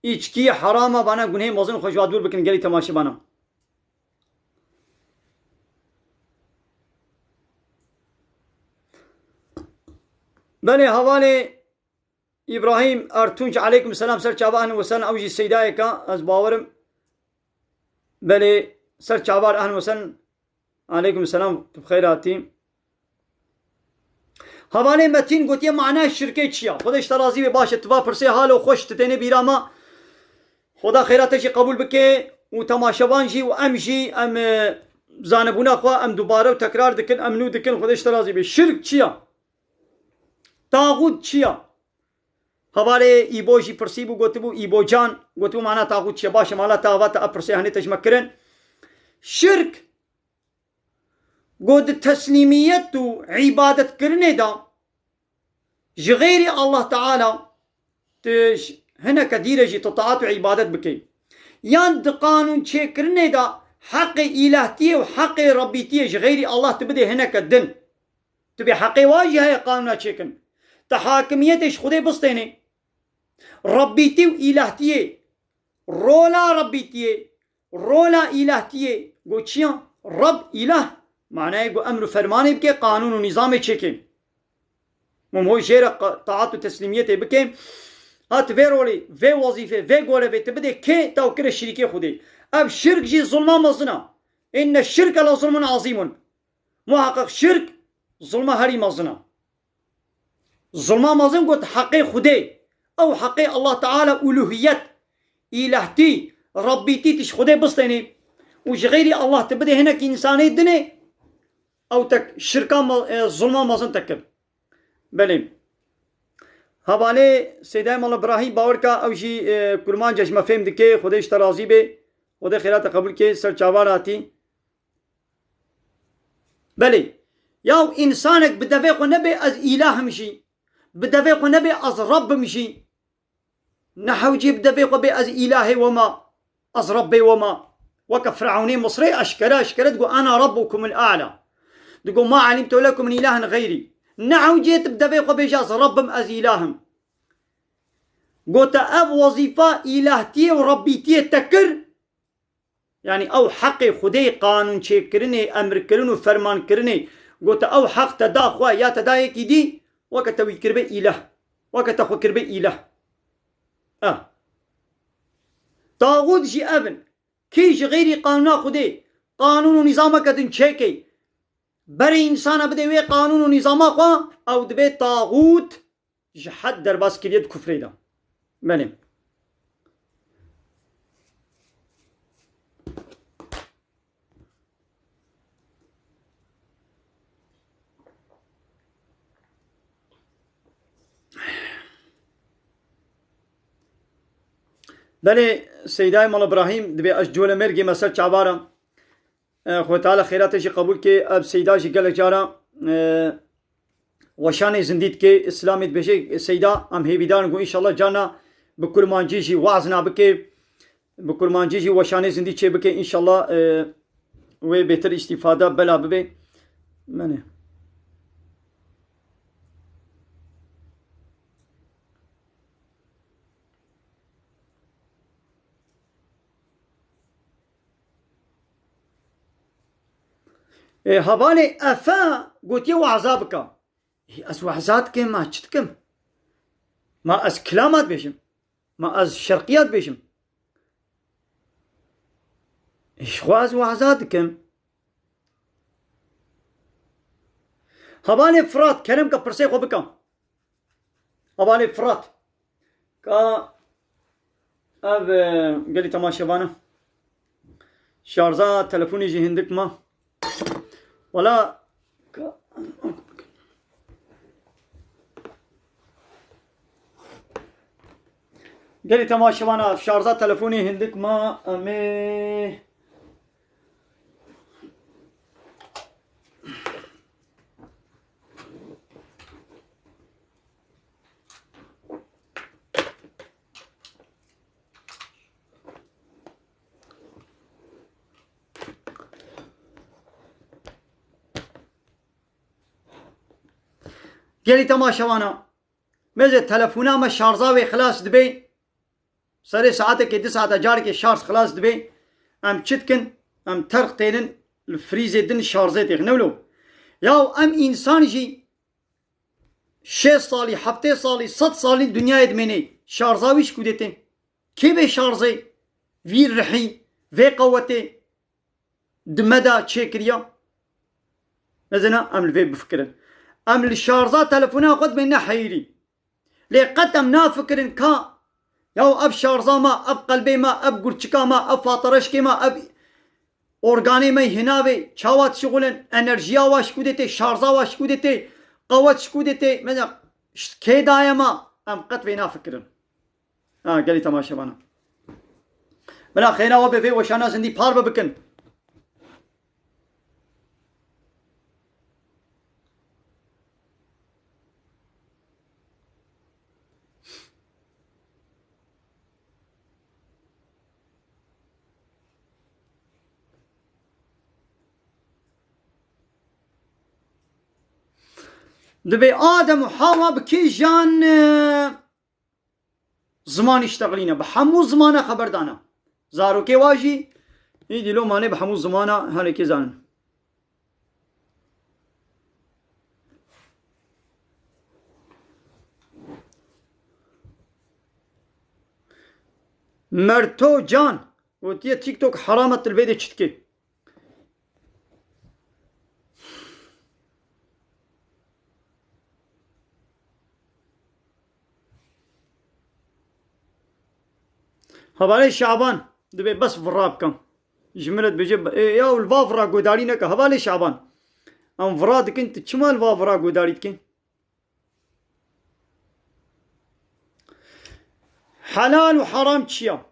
îçkî heram a, bana gunehê mezin xwe ji wa dûr bikin gelî temaşebana. Belê hevalê Îbrahîm Ertunç, aleykum selam, ser çava, ehlen we sehlen, ew jî seydayeka, ez bawerim. Belê, ser çavar, ehlen we sehlen, aleykum selam, tu bi xeyr hatî. Hevalê Metîn gotiye, mana şirkê çi ya? Xwedê ji te razî be, baş e, tu va pirsê halo xweş, tu têne bîra me. Xweda xeyra te jî qebûl bike û temaşevan jî û em jî, em, e, zanibûna xwe em dubare û tekrar dikin, em nû dikin, Xwedê ji te razî be. Şirk çi ya? Taxût çi ya? Hevalê Îbo jî pirsîbû, gotibû, Îbo can, gotibû, mana taxût çi ye? Baş e, mala te ava te ev pirsê henê te ji me kirin. Şirk, got, di teslîmiyet û îbadetkirinê de ji xeyrî Allah Teala tu j-, hineke dîre jî tu taat û îbadet bikey. Yan di qanûn çêkirinê de heqê îlahtiyê û heqê Rebbîtiyê ji xeyrî Allah tu bidê hineke din. Tu bê heqê wa jî heye qanûna çêkin. Tu hakimiyetê ji Xwedê bistênê. Rebbîtî û îlahtiyê, rola Rebbîtiyê, rola îlahtiyê, got çi ya? Reb, îlah, manayê got emr û fermanê bike, qanûn û nîzamê çêke. Mum ho jê re qa-, taat û teslîmiyetê bike. Ha tu vê rolê, vê wezîfê, vê gorevê tu bidê kê, te kire şirîkê Xwedê. Ev şirk jî zulma mezin a. Înne şirke le zulmun azîmun. Muheqeq şirk zulma herî mezin a. Zulma mezin got heqê Xwedê. Ew heqê Allah Teala, uluhiyet, îlahtî, Rebbîtî, tu ji Xwedê bistênî û ji xeyrî Allah tu bidê hinekî însanê dinê, ew te şirka me-, e, zulma mezin te kir. Belê. Hevalê Seydayê Mala Birahî bawer ka ew jî, e, kurmanc e, ji me fêm dike, Xwedê ji te razî bê. Xwedê xêra te qebûl ke, ser çavan hatî. Belê. Yaw însanek bi devê xwe nebe ez îlah im jî. Bi devê xwe nebe ez Reb im jî. Ne hewcê bi devê xwe bê ez îlahê we ma, ez Rebbê we ma. Weke Firewnê Misrê eşkere eşkere digo, "Ena Rabbukumul A'la." Digo, "Ma alimtu lekum min ilahin xeyrî." Ne hewcê tu bi devê xwe bêje, "Ez Reb im, ez îlah im." Gote, ev wezîfa îlahtiyê û Rebbîtiyê te kir, Yanî ew heqê Xwedê, qanûn çêkirinê, emrkirin û fermankirinê, gote ew heq te da xwe ya te da yekî dî, weke te wî kiribe îlah. Weke te xwe kiribe îlah. A. Taxût jî ev in. Kî ji xeyrî qanûna Xwedê, qanûn û nîzameke din çêkey, berê însana bidê wê qanûn û nîzama xwe, ew dibe taxût. Ji hed derbas kiriye di kufrê de. Belê. Belê, Seydayê Mala Birahîm, dibê ez Colemêrgê me ser çavar im. E, Xwedê Teala xêra te jî qebûl ke, ev Seyda jî gelek cara, e, weşanê zindî dike, Îslamê dibêje, Seyda, em hêvîdar in ku înşallah carna bi kurmancî jî wazna bike, bi kurmancî jî weşanê zindî çê bike, înşallah, e, wê bêtir îstîfade bela bibe. Menê. Ê, hevalê Efe gotiye weza bike. Ê, ez weza dikim, ma çi dikim? Ma ez kilama dibêjim? Ma ez şerqiya dibêjim? Ji xwe ez weza dikim. Hevalê Firat, kerem ke pirsê xwe bike. Hevalê Firat. Ka ev, e, gelî temaşevana. Şarja telefonê jî hindik ma. Wala, ka-, gelî temaşevana, şarja telefonê hindik ma, em ê Gelî temaşevana, mêze telefona me şarja wê xilas dibe. Serê saetekê, du saeta carekê şarj xilas dibe. Em çi dikin? Em terq tênin li frîzê din şarjê têxin. Ne wilo? Ya em însan jî şêst salî, heftê salî, sed salî dinyayê dimêne. Şarja wî ji ku dê tê? Kê vê şarjê, vî rihî, vê qewetê di me de çêkiriya? Mezena em li vê bifikirin. Em li şarja telefona xwe dibêne heyirî. Lê qet em nafikirin ka, ya ev şarja me, ev qelbê me, ev gurçika me, ev fatareşkê me, ev organê me hîna vê çawa dişixulin, enerjiya wa ji ku dê tê, şarja wa ji ku dê tê, qewet ji ku dê tê, mesela, kê daye me, em qet vê nafikirin. Ha, gelî temaşevana. Bila xêra we bê, vê weşana zindî parve bikin. Dibê Adem û Hawa bi kîjan, e, zimanî ştexilîne? Bi hemû zimana xeber dana. Zarokê wa jî, îdî lo malê bi hemû zimana, herêkê zanin. Merto Can gotiye, TikTok heram e, tu li vê de çi dikê? Hevalê Şaban, dibê bes vira bikim. Ji min re dibêje, ê, ya li va vira godarî neke. Hevalê Şaban, em vira dikin, tu çima li va vira godarî dikî? Helal û haram çi ya?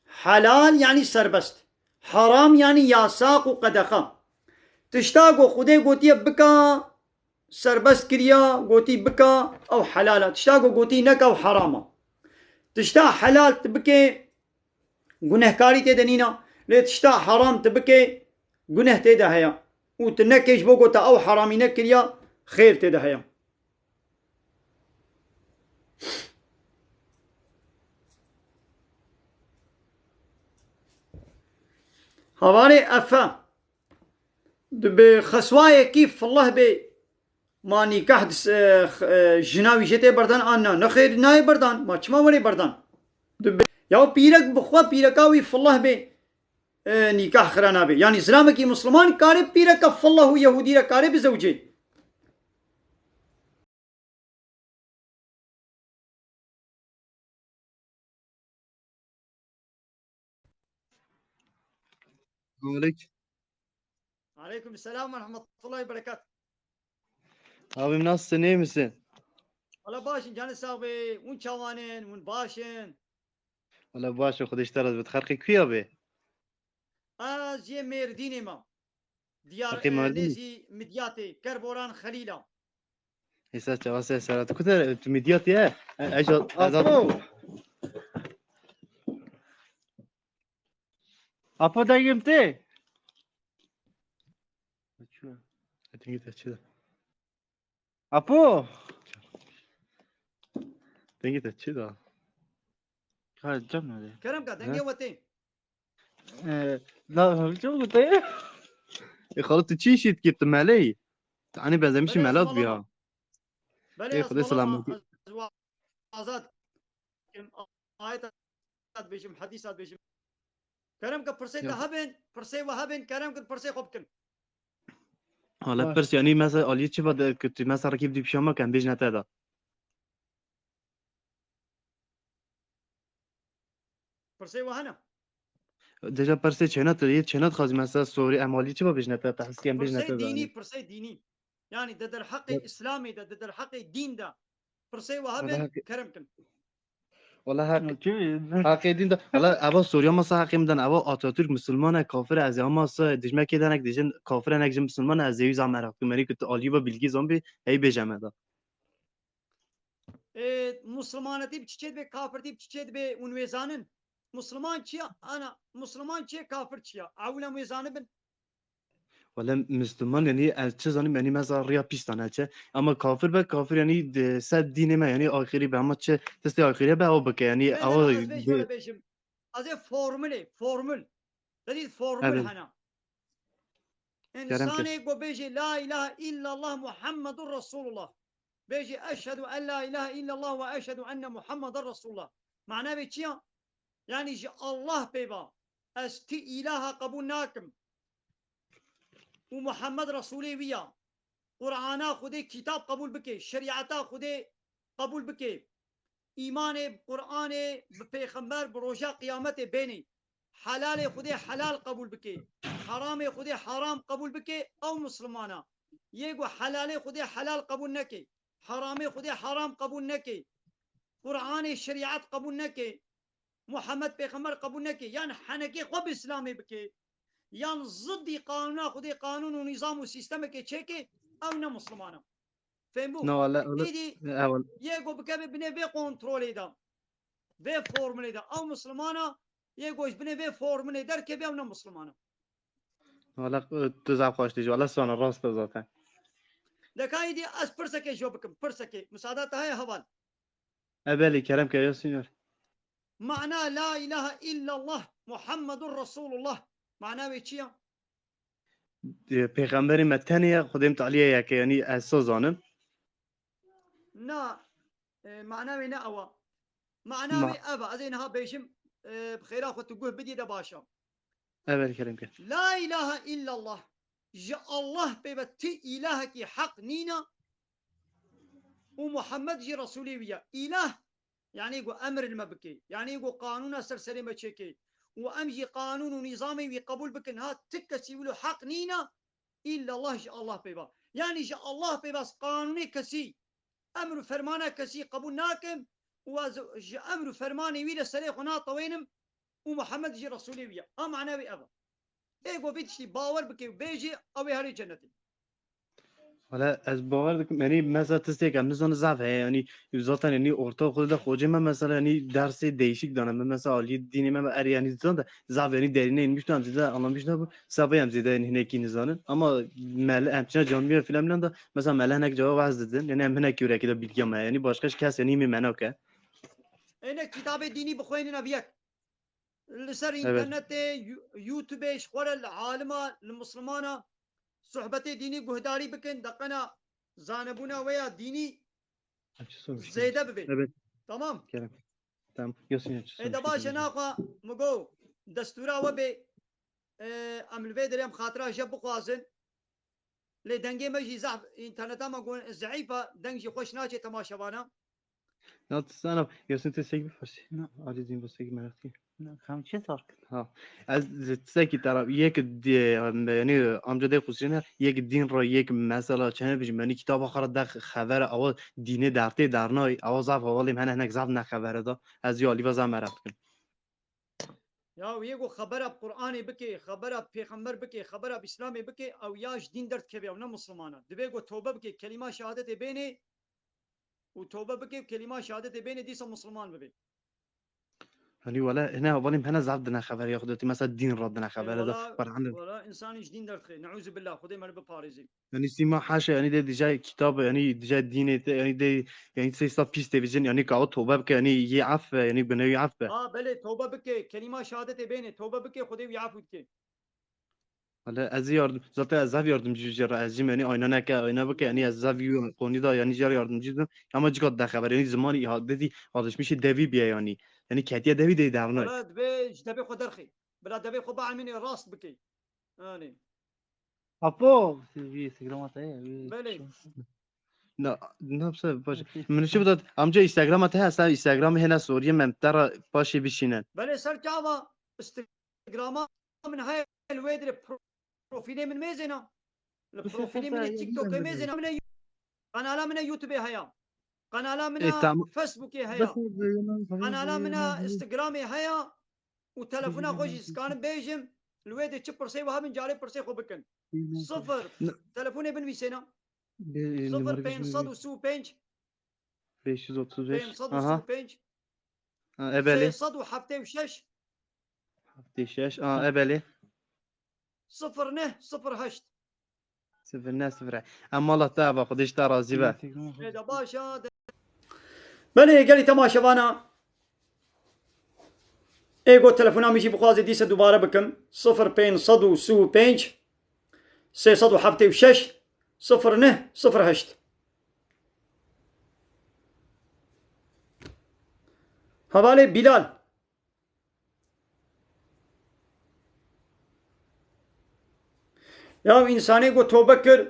Helal yanî serbest. Haram yanî yasak û qedexe. Tişta ku Xwedê gotiye bika, serbest kiriya, gotî bika, ew helal e. Tişta ku gotî neke, ew heram e. Tişta helal tu bikê, gunehkarî tê de nîna. Lê tişta heram tu bikê, guneh tê de heye. Û tu nekê, ji bo ku te ew heramî nekiriya, xêr tê de heye. Hevalê Efe, tu bi xeswayekî filih bê, ma nîkah dis-, e, x-, e, jina wî jê tê berdan an na? Nexêr, nayê berdan. Ma çima werê berdan? Tu bi, ya pîrek bi xwe pîreka wî filih bê, e, nîkah xira nabe. Yanî zilamekî misliman kare pîreka filih û yehûdî re kare bizewcê? Aleyküm. Aleyküm selam ve rahmetullahi ve berekat. Abim, nasılsın, iyi misin? Valla başın canı sağ be. Un çavanin, un başın. Valla başın, Xwedê ji te razî be. Xelkê kuya be? Ez yê Mêrdînê me. Diyar, Xelkê e, Mêrdînê? Nêzî Midyatê, Kerboran Xelîla. Êsa çawa se sera. Tu kute, tu Midyatê ye? E, ez, ez, Apo. Apo dengim tê. Dengê te çi da? Apo. Dengê te çi da? Ka cem nade. Kerem ka, dengê He? we tê. E, na, çi bu te? E, xalat tu çi işit ki tu meley? Tu hani benzemişsin Belê, melat bir esmalama, ha. Belê, Ê, Xwedê esmalama, selamet. Ez wa-, azad kim, ayet dibêjim, hadîs dibêjim. Kerem ke pirsê te Ya. hebin, pirsê we hebin, kerem ke pirsê xwe bikin. Hala Baş. pirs, yanî mesela aliyê çi va de, ku tu mesela rakîb dî pişama ke em bêjine te da. Pirsê we hene. Deja pirsê çêna tu yê çêna dixwazî mesela sorî em aliyê çi va bêjine te, te hestî em bêjine Pirsê te da. dînî, Yanî. Pirsê dînî. Yani de derheqê Evet. Îslamê de, de derheqê dîn de. Pirsê we Wala hebin, heqê, kerem kin. wala heqê, Okey. Heqê dîn de. Wala eva Sûriya masa heqê min den eva Atatürk Musulman e, kafir e, ez ê ama se dijmekê denek dijin kafir e, nek jin Musulman e, ez ê wî zam meraq dikim. Merî ku tu aliyê ve bilgî zan bî, hey bêje me da. E, Muslimanetî bi çiçê dibe, kafirtî bi çiçê dibe, hûn wê zanin. Musliman çi ya? Ana, Musliman çi ye, kafir çi ya? Ewil em wê zanibin. Wala Müslüman, yanî ez çi zanim, yanî mesela riya pîstan e çi. Ama kafir be, kafir yanî de, ser dînê me, yanî axirî be, ama çi testê axirî be, ew bike, yanî Bêne ew ez vê jî de. Were bêjim. Ez ê formulê, formul. Te dît formul Evet. hene. Kerem ke. Însanê ku bêjê la ilahe illallah Muhammedur Resulullah. Bêjê eşhedü en la ilahe illallah ve eşhedü enne Muhammeden Resulullah. Mana vê çi ya? Yani ji Allah pê va. Ez ti ilaha qebûl nakim. Û Muhammed Resulê wî ya. Qur'ana Xwedê kitab qebûl bike. Şerîeta Xwedê qebûl bike. Îmanê bi Qur'anê, bi pêxember, bi roja qiyametê bênê. Helalê Xwedê helal qebûl bike. Heramê Xwedê haram qebûl bike. Ew Muslimana. Yê ku helalê Xwedê helal qebûl neke. Heramê Xwedê haram qebûl neke. Qur'anê şerîet qebûl neke. Muhammed pêxember qebûl neke. Yan henekê xwe bi Îslamê bike. Yan ziddî qanûna Xwedê qanûn û nîzam û sîstemekê çêke, ew ne Muslimana. Fêm bû? No, wala, wala, Êdî ewil. Yê ku bikeve binê vê kontrolê de, vê formulê de, ew Muslimana, yê ku ji binê vê formulê derkeve, ew ne Muslimana. Wala, tu zaf xweş dî, wala sana rast e zaten. Deka êdî ez pirsekê ji we bikim, pirsekê. Misada te heye heval? E belê, kerem ke ya sînor. Mana la ilahe illallah Muhammedur Resulullah. Mana wê çi ya? E, Pêxemberê me tenê ye, Xwedê Teala yek e, yanî ez sa zanim. Na, e, mana wê ne ew a. Mana Ma- wê ev a. Ez ê niha bêjim, e, bi xêra xwe tu guh bidî de baş a. Evet, kerem ke. La ilahe illallah. Ji Allah pê ve ti ilahekî heq nîna û Muhammed jî Resulê wî ye. Îlah, yanî ku emr li me bike. Yanî ku qanûna ser serê me çêke. Û em jî qanûn û nîzamê wî qebûl bikin. Ha, ti kesî wilo heq nîna, illallah ji Allah pê ve. Yanî ji Allah pê ve ez qanûnê kesî, emr û fermana kesî qebûl nakim û ez ji emr û fermanê wî li serê xwe natewênim û Muhammed jî Resulê wî ye. A mana wê ev e. Ê ku vê tiştî bawer bike û bêjê, ew ê herê cenetê. Wala ez bawer dikim, yanî mesela tiştêk em nizanin zaf heye, yanî zaten yanî orta okulê de xocê me mesela yanî dersê değişik dane, me mesela aliyê dînê me, me erê yanî zaten zaf yanî derîne inmiş, em zêde anlamiş nebû, sebê em zêde yanî hinekî nizanin. Ama mele em çine camiye filan filan da mesela mele hinek cevap ez didin, yanî em hinekî wêrekî de bilgiya me, yanî başka ji kes yanî me menake. Êne kitabê dînî bixwênin ev yek. Li ser Evet. înternetê, You-, YouTubeê ji xwe re li alima, li Muslimana sohbetê dînî guhdarî bikin, deqena zanebûna we ya dînî zêde bibe. Evet. Tamam. Kerem. Tamam. Yasin, Ê de baş e, naxwe min got destûra we bê, e, em li vê derê em xatira je bixwazin. Lê dengê me jî zehf, înterneta me gon-, zeîf e, deng jî xweş naçe temaşevana. Ya sana Yasin, tu sek bir farsî. Na. Ali zîn bu sek merak diye. Na, kam çi sar? Ha. Ez sekî taraf yek di, yanî amca de Huseyne yek din ra yek mesela çene bijim, yanî kitaba xara de xevere awa dînê dertê dernay, awa zaf havalim hene hinek zaf ne xevere da. Ez ya alî ve zaf merak dikim. Ya yê ku xebera bi Qur'anê bike, xebera bi pêxember bike, xebera bi Îslamê bike, ew ya ji dîn derdikeve, ew ne Muslimana. Divê ku tobe bike, kelîma şehadetê bênê û tobe bike, kelîma şehadetê bênê, dîsa Musliman bibe. Hanî wele hene havalim hene zaf dine xevere ya xudetî mesela dîn ra dine xevere da. Wala, Qur'an de. Wala însanî ji dîn derdixê. Neûzübillah, Xwedê me li biparêzê. Yanî sîma haşa, yanî de dîja kitaba, yanî dîja dînê te, yanî de, yanî sê sed pîs tevîzin, yanî kawa tobe bike, yanî yê af be, yanî gunehî af be. Ha, belê, tobe bike, kelîma şehadetê bêne, tobe bike, Xwedê wî afû dike. Wele ez ê yardim, zaten ez zaf yardimcî jê re, ez jî yanî ayna neke, ayna bike, yanî ez zaf yû qonî da, yanî jê re yardimcî bim. Ama cika de xeber, yanî zimanî îha-, dedî alışmışê devî biye yanî. Yanî ketiye devî de dernay. Wala divê ji devê xwe derxê. Bila devê xwe bielmînê rast bikey. Anî. Apo, wî Instagrama te ye, wî Belê. Na, na, bi se, baş. Min çi bidat, amca Instagrama te hesta, Instagramê hêna soriyê me te re paşê bişînin. Belê, ser çava Instagrama min heye, li wê dirê pro-, profîlê min mêzêna. Li profîlê min ê TikTokê mêzêna, min ê, kanala min ê YouTubeê heye. Kanala min Ê, a tamam. Facebookê heye. Kanala min a Instagramê heye. Û telefona xwe jî dikanim bêjim, li wê de çi pirsê we hebin, carê pirsê xwe bikin. Sifir. Ne- Telefonê binivîsêne. Bê-, Sifir numarê pênc sed û sî û pênc, pênc yüz otuz beş. Pênc sed û sî û pênc, Aha. Ha, e belê. Sê sed û heftê û şeş. Heftê şeş. Ha, e belê. Sifir neh sifir heşt. Sifir neh sifir. Em mala te ava, Xwedê ji te razî be. Ê de baş a, de- Belê, gelî temaşevana. Ê got telefona min jî bixwaze dîse dubare bikim. Sifir pênc sed û sî û pênc, sê sed û heftê û şeş, sifir neh sifir heşt. Hevalê Bilal. Ya însanê ku tobe kir,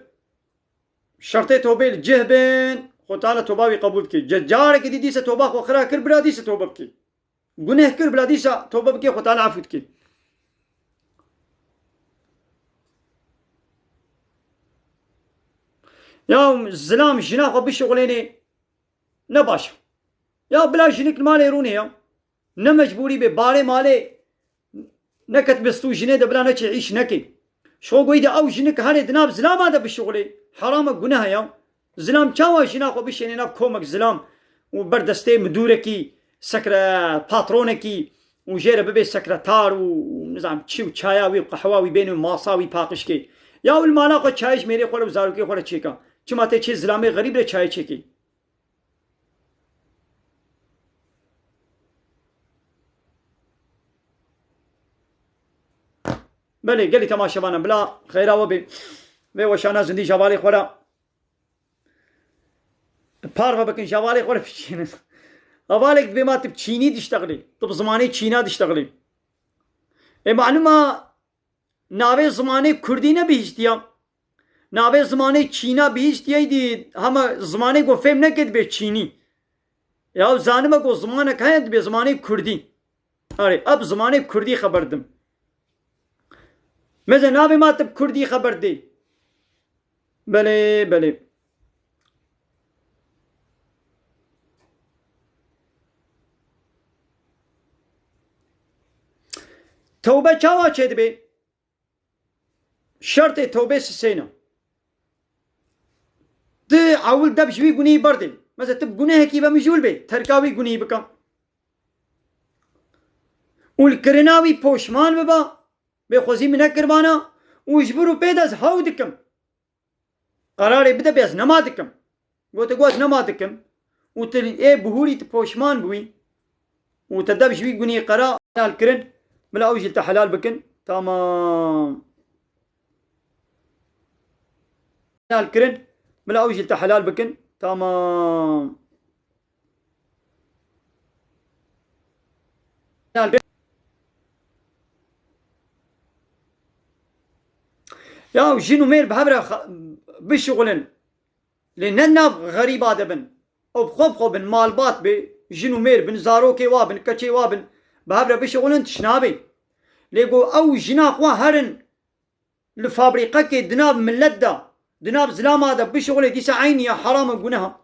şertê tobê li cih bin, Xwe Teala toba wî qebûl dike. Ce-, carekê dî dîse toba xwe xira kir, bira dîse tobe bike. Guneh kir, bira dîsa tobe bike, Xwe Teala efû dike. Ya zilam jina xwe bişuxulênê ne baş e. Ya bila jinik li malê rûnê ya. Ne mecbûrî bê, barê malê neket bi stû jinê de bila neçê îş nekê. Şo goyî de ew jinik herê di nav zilama de bişuxulê. Heram e, guneh e ya. Zilam çawa jina xwe bişênê nav komek zilam û ber destê midûrekî, sekre-, patronekî û jê re bibê sekretar û, û nizam çi û çaya wî û qehwa wî bênê û masa wî paqij kê. Ya û li mala xwe çayê ji mêrê xwe re û zarokê xwe re çêka. Çima tê çê zilamê xerîb re çayê çêkê? Belê, gelî temaşevana, bila xeyra we bê. Vê weşana zindî ji hevalê xwe re parve bikin, ji hevalê xwe re biçînin. Hevalek dibê ma tu bi çînî diştexilî, tu bi zimanê çîna diştexilî. Ê malûm a, navê zimanê kurdî nebihîstiya. Navê zimanê çîna bihîstiye dî hema zimanê ku fêm neke dibê çînî. Ya zanime ku zimanek heye dibê zimanê kurdî. Erê, ev zimanê kurdî xeber dim. Meze navê ma tu bi kurdî xeber dê. Belê, belê. Tewbe çawa çêdibe? Şertê tewbê sisêne. Tu ewil deb ji wî gunehî berdê. Mesela tu bi gunehekî ve mijûl bê, terka wî gunehî bike. Û li kirina wî poşman biba, bê xwezî min nekir vana, û ji vir û pê de ez hew dikim. Qerarê bide bê ez nema dikim. Gote, got ez nema dikim. Û tu ê bihûrî tu poşman bûyî. Û te dev ji wî gunî qera helal kirin. Bila ew jî li te helal bikin. Tamam. Helal kirin. Bila ew jî li te helal bikin. Tamam. Ya jin û mêr bi hev re xa-, bişixulin. Lê ne nav xerîba de bin. Ew bi xwe bi xwe bin, malbat bê, jin û mêr bin, zarokê wa bin, keçê wa bin, bi hev re bişixulin, tişt nabê. Lê ku ew jina xwe herin li fabrîqekê di nav milet de, di nav zilama de bişixulê, dîsa eynî ya heram e, guneha.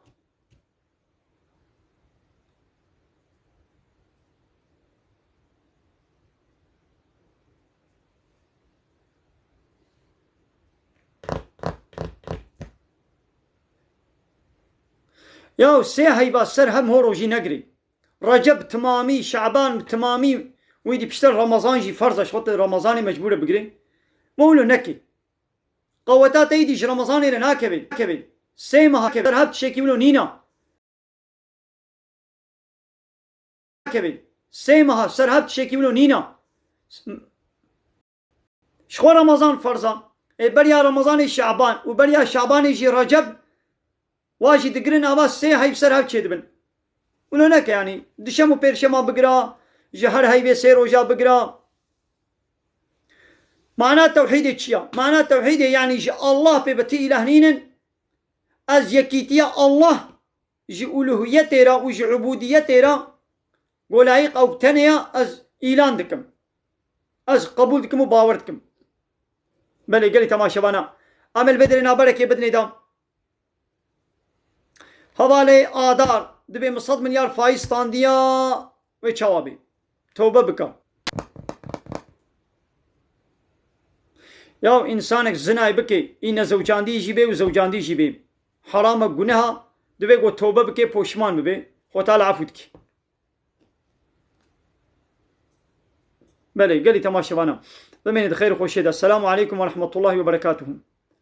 Ya sê heyva ser hem ho rojî negirê. Receb bi timamî, Şaban bi timamî, wî dî pişter Ramazan jî ferz e, ji xwe tu Ramazanê mecbûr e bigirê. Ma wilo nekê. Qaweta te îdî ji Ramazanê re nakeve, nakeve. Sê meha keve, her hev tiştekî wilo nîna. Nakeve. Sê meha ser hev tiştekî wilo nîna. Ji xwe Ramazan ferz e. Ê beriya Ramazanê Şaban û beriya Şabanê jî Receb, wa jî digirin ava sê heyv ser hev çêdibin. Wilo neke, yanî dişem û pêrşema bigira, ji her heyvê sê roja bigira. Mana tewhîdê çi ya? Mana tewhîdê, yanî ji Allah pê bi ti îlah nînin. Ez yekîtiya Allah ji uluhiyetê re û ji ubudiyetê re golayîq ew tenê ya ez îlan dikim. Ez qebûl dikim û bawer dikim. Belê gelî temaşevana. Em li vê derê naberekê bidinê da. Hevalê Adar dibê min sed milyar faîz standiya wê çawa bê? Tewbe bike. Ya însanek zinayê bike, î nezewcandî jî bê û zewcandî jî bê. Heram e, guneha, divê ku tewbe bike, poşman bibe. Xwe Teala efû dike. Belê, gelî temaşevana. Bimînin di xêr û xweşiyê de. Selamu aleykum ve rahmetullahi ve berekatuhu.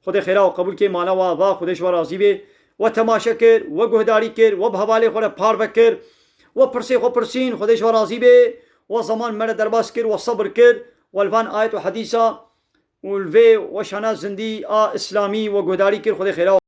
Xwedê xêra we qebûl kê, mala we ava, Xwedê ji we razî bê. We temaşe kir, we guhdarî kir, we bi hevalê xwe re parve kir, we pirsê xwe pirsîn, Xwedê ji we razî bê. We zeman me re derbas kir, we sebir kir, we li van ayet û hedîsa û li vê weşana zindî a îslamî we guhdarî kir, Xwedê xêra we